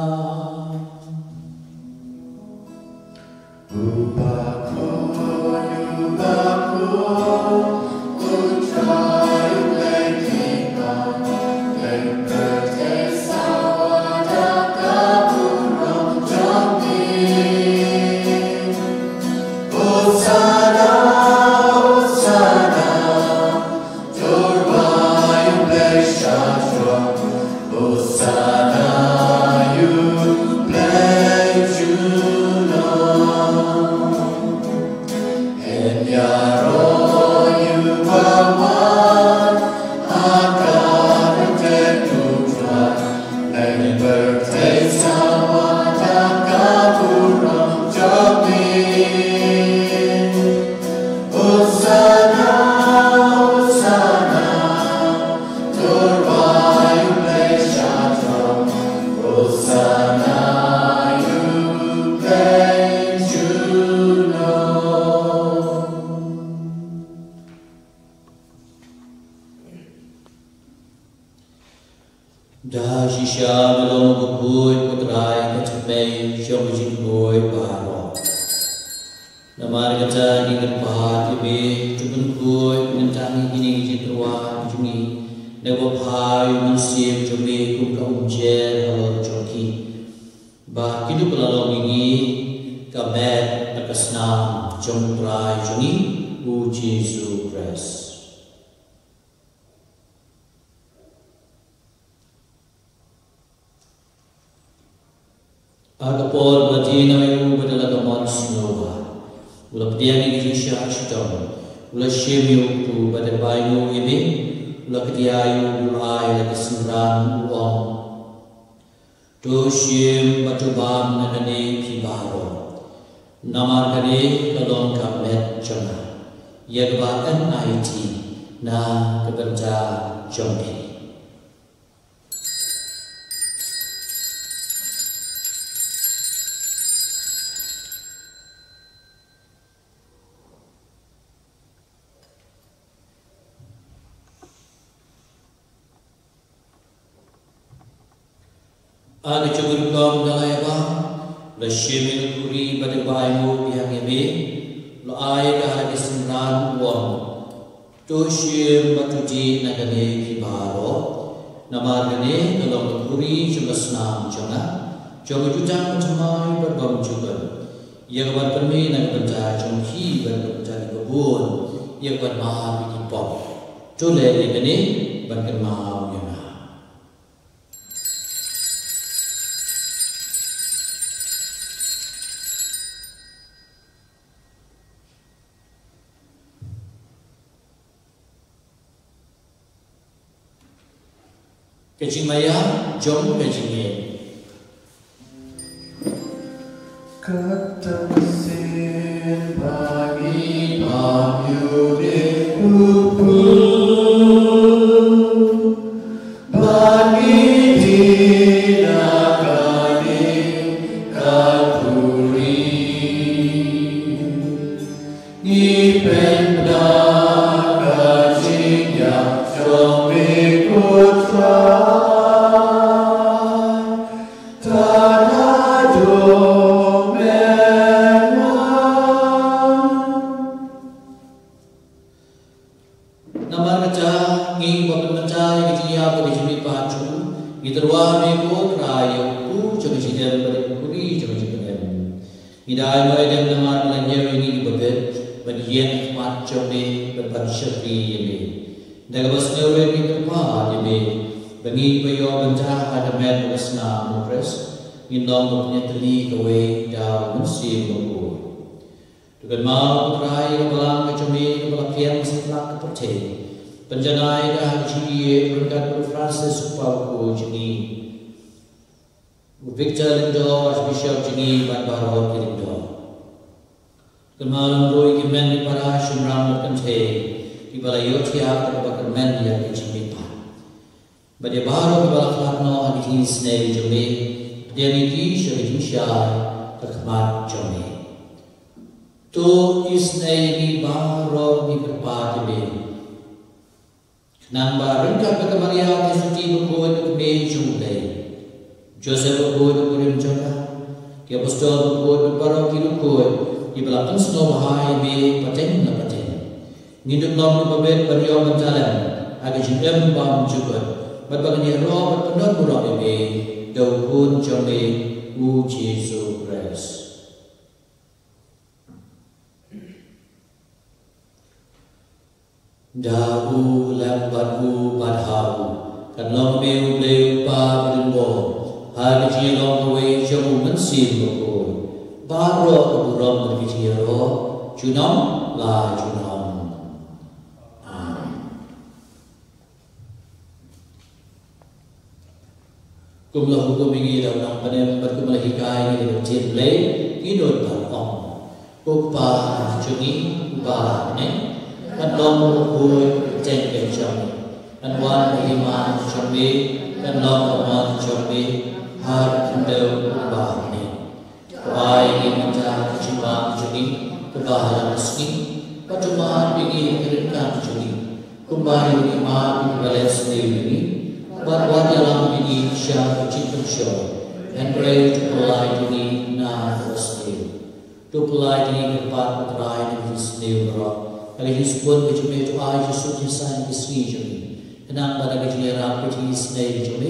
Sha me long u bakhuid, ko Trai, ka thymmei jong ka jingkhuid baroh. Namar kata ngi kyrpad ïa me, to pynkhuid, pynkhuid ïa kine ki jingtyrwa jong ngi, da kaba phai u Mynsiem jong me kum ka umjer halor jong ki, ba kin ïa la long ïa ngi ka met bad ka snam jong u Trai jong ngi, u Jisu Khrist. Ha ka por ba la die noh ïa u bad la ka mon sngewbha, u la pdiang ïa ka jingshah shitom, u la shim ïa u kpu bad da kaba ainguh ïa me, u la kdiah ïa u, u la ai ïa la ka synran, u ong: To shim bad to bam na kane phi baroh. Namar kane ka long ka met jong nga, ïa kaba yn aiti na ka bynta jong phi. Ha ka jong ka rukom da la ïa bam, u la shim ïa ka khuri bad da kaba ainguh biang ïa me, u la ai ïa ka ha ka synran, u ong: To shim bad to dih na kane phi baroh. Namar kane ka long ka khuri jong ka snam jong nga, jong ka jutang bathymmai bad bymjukut, ïa kaban pynmih na ka bynta jong phi bad na ka bynta kiba bun, ïa kaban map ïa ki pop. To leh ïa kane ban kynmaw ïa nga. Ka jingmaïa jong ka jingngeit. Kata ka sien ba ngi bam ïa u diengphna, ba ngi dih na kane ka khuri, ngi pynbna ka jingïap jong me, ko Trai, tad haduh mynta. Namar kata, ngi ba pynmynta ïa ka jingïap bad ka jingmihpat jong u, ngi tyrwa ïa me, ko Trai, ïa u kpu jong ka jingim bad ïa ka khuri jong ka jingpynim. Ngi da ai ïa me, namar ba la ñiew ïa ngi kiba bit ban ïeng ha khmat jong me bad ban shakri ïa me. Da kaba sngewrit ngi kyrpad ïa me ba ngi ba ïoh bynta ha ka met bad ka snam u Khrist, ngin long ba pynïatylli kawei da u Mynsiem Bakhuid. To kynmaw, ko Trai, ïa ka balang ka jong me kaba la pdiang satlak ka pyrthei. Pynjanai ïa ka ha ka jingïeit ryngkat bad u Francis u Papa jong ngi, u Victor Lyngdoh, Archbishop jong ngi, bad baroh ki Lyngdoh. Kynmaw lem ruh ïa ki hynmen ki para, shynrang bad kynthei kiba la ïohthiah da kaba kyrmen ïa ka jingmihpat. Bad ïa baroh kiba la khlad noh ha ka jingisynei jong me, pdiang ïa ki sha ka jingshai ha khmat jong me. To isynei ïa ngi baroh, ngi kyrpad ïa me, khnang ba ryngkat bad ka Maria Theisotti bakhuid, ka Kmie jong U Blei, Joseph bakhuid, u kurim jong ka, ki apostol bakhuid bad baroh ki riewkhuid kiba la pynsngewbha ïa me pateng la pateng, ngin ym long kiba bit ban ïoh ban talem ha ka jingim bymjukut, bad ba ngin ïaroh bad pyndonkam burom ïa me da u Khun jong me, u Jisu Khrist. Da u, lem bad u, bad ha u, kan long me U Blei U Kpa badonbor, ha ka jinglong kawei jong U Mynsiem Bakhuid, baroh ka burom bad ka jingïaroh junom la junom. Amen. Kum la hukum ïa ngi da u nongpynim bad kum la hikai ïa ngi da ka ktien Blei, ngin nud ban ong: Ko Kpa jong ngi uba ha bneng, kan long bakhuid ka kyrteng jong me, kan wan ka hima jong me, kan long ka mon jong me ha ka khyndew uba ha bneng. To ai ïa ngi mynta ka jingbam jong ngi kaba ha la ka sngi, bad to map ïa ngi ki ryngkat jong ngi, kumba ngi map ïa kiba leh sniew ïa ngi, Bad wat ïalam ïa ngi sha ka jingpynshoi, hynrei to pynlait ïa ngi na ka sniew. To pynlait ïa ngi kyrpad, ko Trai, na ka jingsniew baroh. Ha ka jingsbun ka jong me to ai sha suk jingsain ka sngi jong ngi. Khnang ba da ka jingïarap ka jingisynei ka jong me,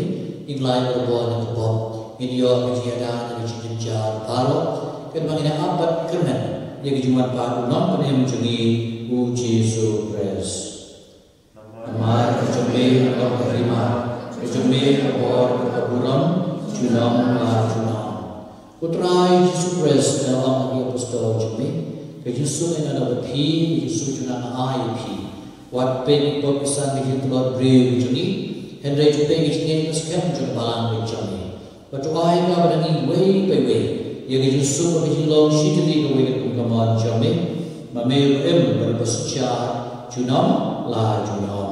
ngin lait barabor na ka pop, ngin ïoh ka jingïada na ka jingjynjar baroh. Khnang ba ngin ïa ap bad kyrmen ïa ka jingwan pat u Nongpynim jong ngi, u Jisu Khrist. Namar ka jong me ka long ka hima, ka jong me ka bor bad ka burom, junom la junom. Ko Trai Jisu Khrist, la ong ha ki apostol jong me, ka jingsuk ngan don bad phi, ka jingsuk jong nga ngan ai ïa phi. Wat peit ïa ki pop ki san ka jingtlot briew ka jong ngi, hynrei to peit ïa ka jingngeit skhem jong ka balang ka jong me. Bad to ai ïa nga bad ïa ngi iwei pa iwei ïa ka jingsuk bad ka jinglong shi tylli kawei katkum ka mon jong me, ma me ruh im bad ba synshar junom la junom.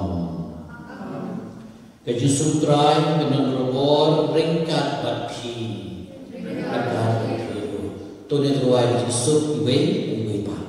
Ka jingsuk Trai kan don barabor ryngkat bad phi, ryngkat bad phi ruh. To ngin rwai ka jingsuk iwei pa iwei pat.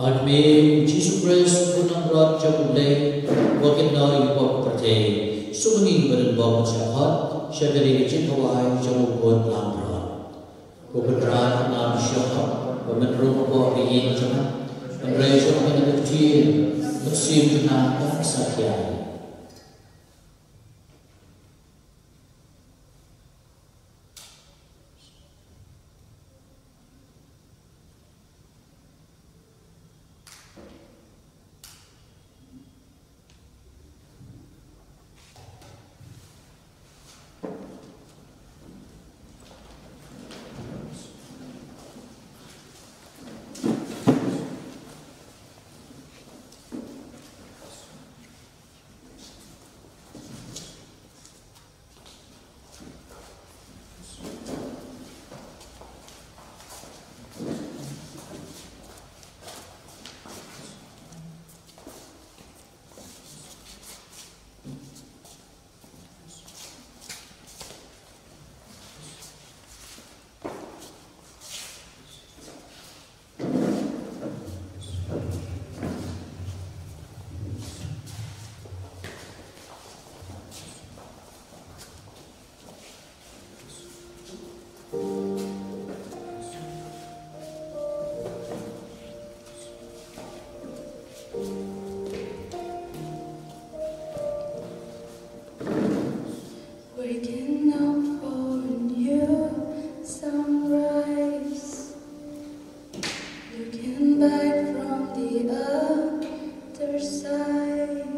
Ame u Jisu Khrist, u Nongpynim jong U Blei, uba kynnoh ïa ki pop ka pyrthei, sumar ïa ngi ban ïa bok sha khot, sha ka ri ka jingkhawai jong u Khun Langbrot. Ko Kynrad, ngam shym hok ba men rung hapoh ka ïing jong nga, hynrei shu ong kane ka ktien, mynsiem jong nga kan sa khia. Waking up for a new sunrise. Looking back from the other side.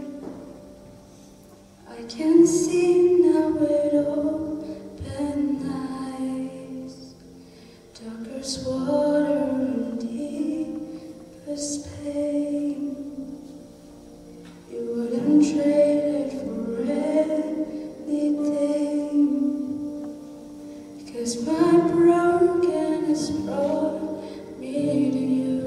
I can see now with open eyes. Darkest water and deepest pain. You wouldn't trade it for anything. 'Cause my brokenness brought me to you.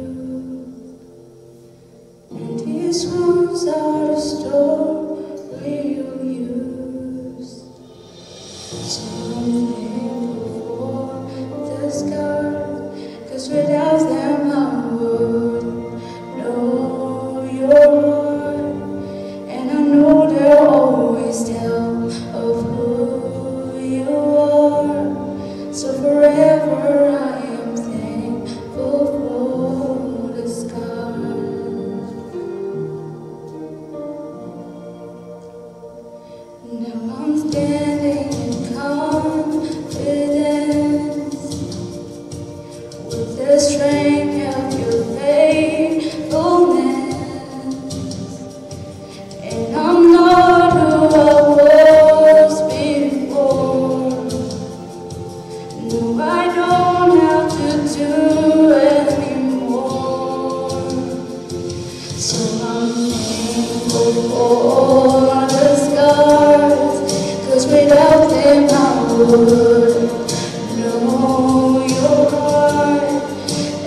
And these wounds are the story you'll use. So I'm thankful for the scars, 'cause without them I wouldn't know your heart. And I know they'll always tell of who you are. So forever I am thankful for the scars. The strength of your faithfulness, and I'm not who I was before. No, I don't have to do anymore. So I'm thankful for the scars, 'cause without them I wouldn't know your heart.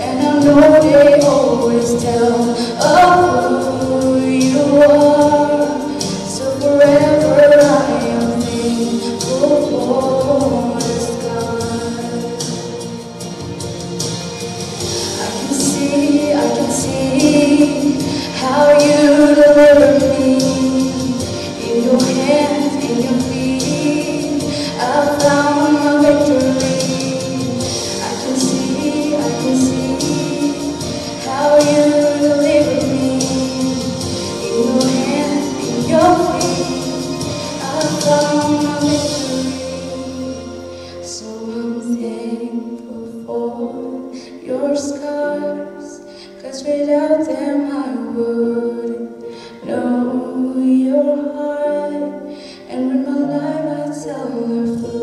And I know they always tell of who you are. So forever I am thankful for the scars. I can see, I can see how you deliver me. In your hands, in your feet, I found my victory. I can see, I can see how you deliver me. In your hands, in your feet, I found my victory. So I'm thankful for your scars, 'cause without them I wouldn't know your heart. And with my life I tell of who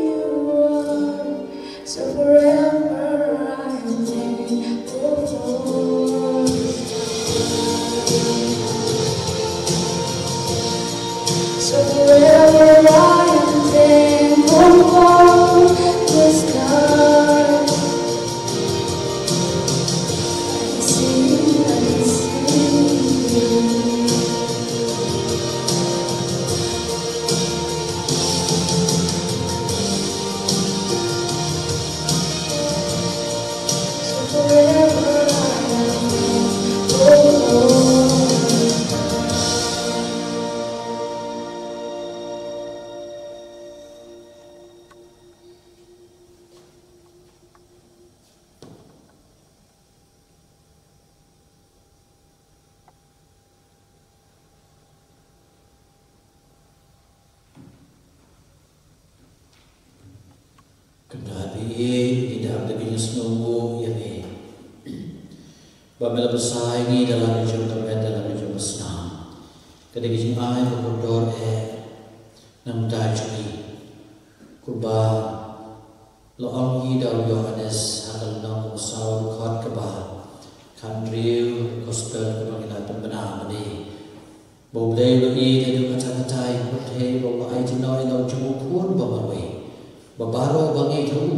you are. So forever I am thankful for the sky. So forever I am thankful for the sky. I can see, I can see. Kynrad ïa ngi, ngi dap da ka jingsngewnguh ïa me, ba me la bsa ïa ngi da la ka jong ka met, da la ka jong ka snam. Ka dei ka jingai bakordor eh na ka bynta jong ngi. Kumba la ong ïa u Ïoannis ha ka lynnong kaba saw, dkhot kaba khathynriew, gospel kaba ngi la pynbna mynne, ba U Blei u la ïeit haduh katta katta ïa ka pyrthei, ba u la ai jingïaid ïa u jong u Khun ba marwei, ba baroh ba ngeit ha u,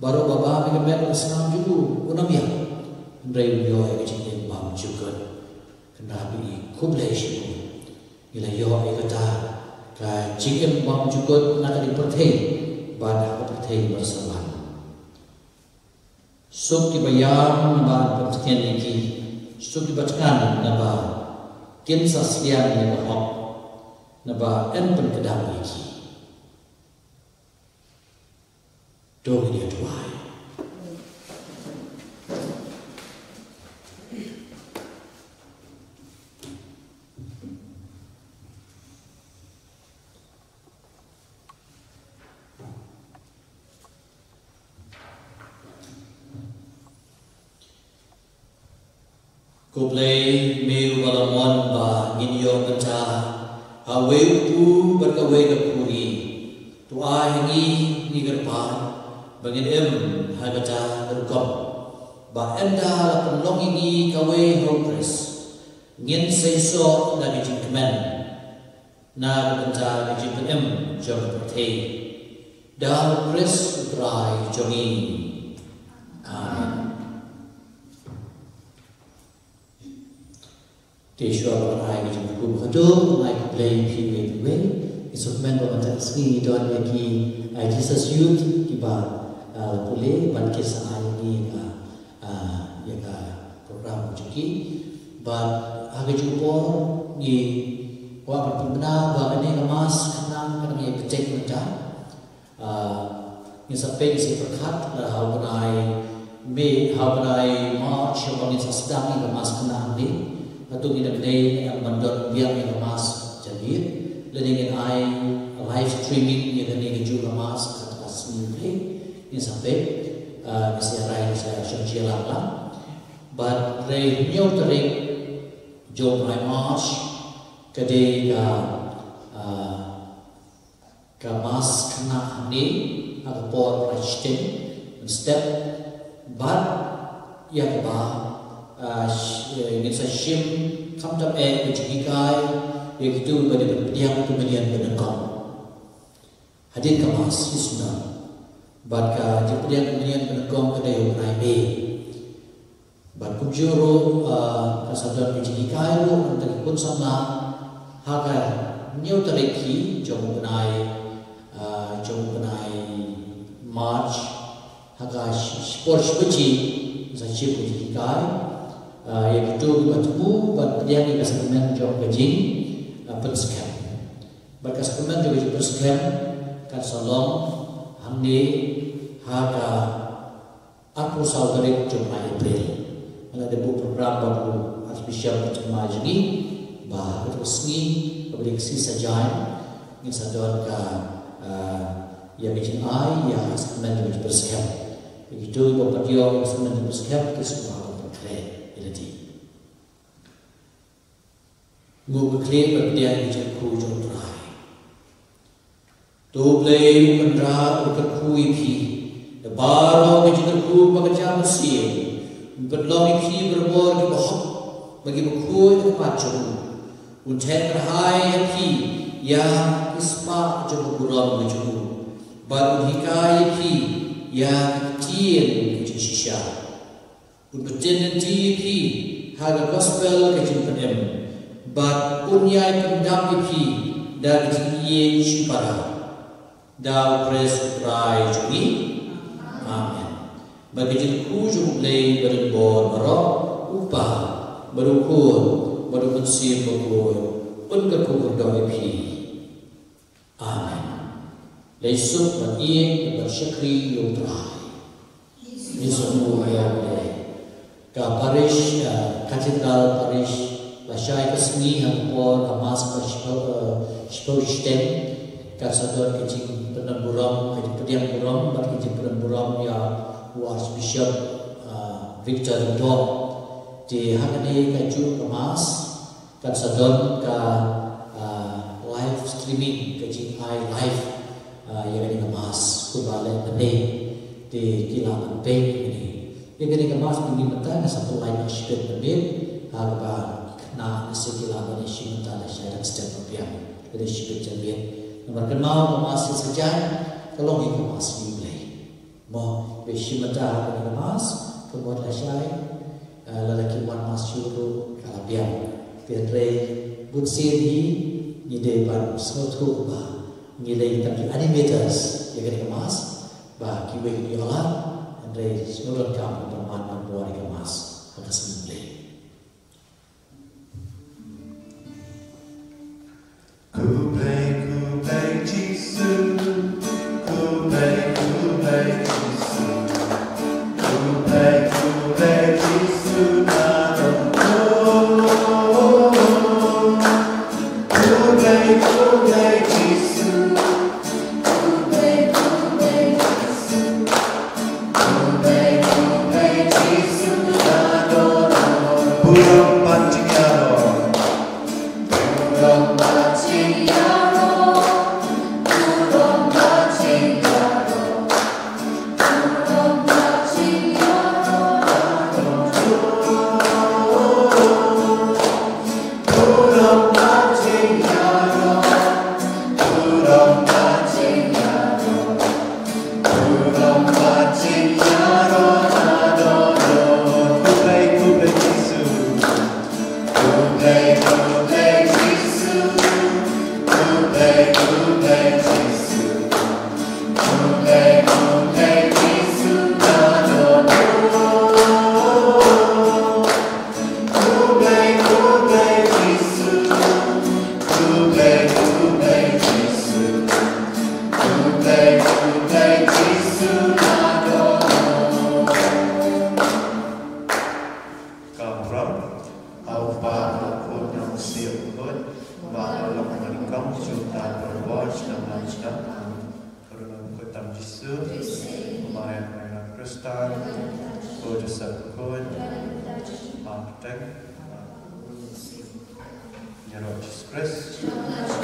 baroh ba bam ïa ka met bad ka snam jong u, un ym ïap, hynrei un ïoh ïa ka jingim bymjukut. Kynrad ïa ngi, khublei shibun. Ngi la ïoh ïa kata ka jingim bymjukut na ka pyrthei, bad ha ka pyrthei ba sa wan. Suk kiba ïam naba yn pyntngen ïa ki, suk kiba thngan naba kin sa sliang ïa ka hok, naba yn pynkdang ïa ki. To ngin ïa duwai. Ko Blei, me uba la mon ba ngin ïoh bynta ha uwei u kpu bad kawei ka khuri, to ai ha ngi, ngi kyrpad, ba ngin im ha kata ka rukom, ba ynda la pynlong ïa ngi kawei ha U Khrist, ngin sa ïasoh da ka jingkmen na ka bynta ka jingpynim jong ka pyrthei. Da U Khrist U Trai jong ngi. Amen. Te shuwa ba ngan ai ka jingkyrkhu ba khatduh, ngan ai khublei ïa phi iwei pa iwei. Ngi sngewkmen ba mynta ka sngi ngi don ïa ki, ah, Jesus Youth kiba, ah, la pule ban kin sa ai ïa ngi ka, ah, ïa ka program jong ki. Bad ha kajuh ka por ngi kwah ban pynbna ba kane ka mass khnang ka nang ïa bteng mynta. Ah, ngin sa peit, ngin sa pyrkhat, ah, ha u bnai May, ha u bnai March, haba ngin sa sdang ïa ka mass khnang hangne. Hato ngin da kdei ban don biang ïa ka mass janmiet, lane ngin ai live streaming ïa kane kajuh ka mass ha ka sngi May. Ngin sa peit, ah, ngin sa rai, ngin sa shong sha ïalang lang. Bad hynriew tarik jong u bnai March ka dei ka, ah, ka mass khynnah hangne ha ka por prime time mynstep. Bad ïa kaba, ah, sh-, eh, ngin sa shim khamtam eh ka jinghikai ïa kito ba dei ban pdiang ka mynnin ba nyngkong. Hadien ka mass, ïa sngewbha. Bad ka jingpdiang ka mynnin ba nyngkong ka dei ha u bnai May. Bad kumjuh ruh, ah, kan sa don ka jinghikai ruh na ka bynta ki khun samla ha ka hynñiew tarik hi jong u bnai, ah, jong u bnai March, ha ka shi-, shi-, por shi baje, sa shim ka jinghikai, ah, ïa kito kiba thmu ban pdiang ïa ka sakramen jong ka jing, ah, pynskhem. Bad ka sakramen jong ka jingpynskhem kan sa long hangne ha ka arphew saw tarik jong u bnai April. Nga la dep buh program bad u Archbishop jong u bnai jong ngi ba ha ka sngi kaba dei ka sngi Saitjaiñ ngin sa don ka, ah, ïa ka jingai ïa ka sakramen jong ka jingpynskhem. Kito kiba pdiang ïa ka sakramen jong ka jingpynskhem ki sngewbha ban pynkhreh ïa lade. Ngin ïa khlieh bad pdiang ïa ka jingkyrkhu jong U Trai. To U Blei u Kynrad u kyrkhu ïa phi, da baroh ka jingkyrkhu bad ka jingmynsiem, un pynlong ïa phi barabor kiba hok bad kiba khuid ha khmat jong u. Un theh kyrhai ïa phi ïa ki spah jong ka burom ka jong u, bad un hikai ïa phi ïa ki ktien ka jingshisha. Un pynbeit lynti ïa phi ha ka gospel ka jingpynim, bad un ïai pyndap ïa phi da ka jingïeit shipara. Da U Khrist U Trai jong ngi. Amen. Bad ka jingkyrkhu jong U Blei badonbor baroh, U Kpa, bad U Khun, bad U Mynsiem Bakhuid, un kyrkhu kyrdoh ïa phi. Amen. Leit suk ban ïeit bad shakri ïa U Trai. Ngi sngewbha ïa U Blei. Ka parish, eh, Cathedral Parish, lashai ka sngi ha ka por ka mass ka shiphew, eh, shiphew shiteng, kan sa don ka jingpyndon burom, ka jingpdiang burom bad ka jingpyndon burom ïa u Archbishop, eh, Victor Dom. Te ha kane kajuh ka mass kan sa don ka, ah, live streaming, ka jingai live, ah, ïa kane ka mass kumba leh mynne. Te ki lah ban peit ïa kane. Ïa kane ka mass mynta nga sa pynlait shibit na miet, ha kaba ki khynnah ki sa ki lah ban ïashim bynta lashai dang step ba biang. Lada shibit janmiet. Namar kynmaw ka mass ïa Saitjaiñ ka long hi ka mass ïa U Blei. Mo, ba shim bynta ha kane ka mass, ka mut lashai, eh, lada kim wan mass shuh ruh ka la biang. Te hynrei bunsien hi ngi dei ban sngewthuh ba ngi dei tang ki animators ïa kane ka mass, ba kiwei ki ïoh lad, hynrei sngewdonkam ban man ban bor ïa ka mass ha ka sngi U Blei. Khublei, khublei Jisu, khublei, khublei Jisu, khublei, khublei Jisu na dong. Khublei, khublei Jisu, khublei, khublei Jisu. Khublei, khublei Jisu na dong. Khristan, ko Joseph Koit, Martin, Nyarok Jisoo Khrist.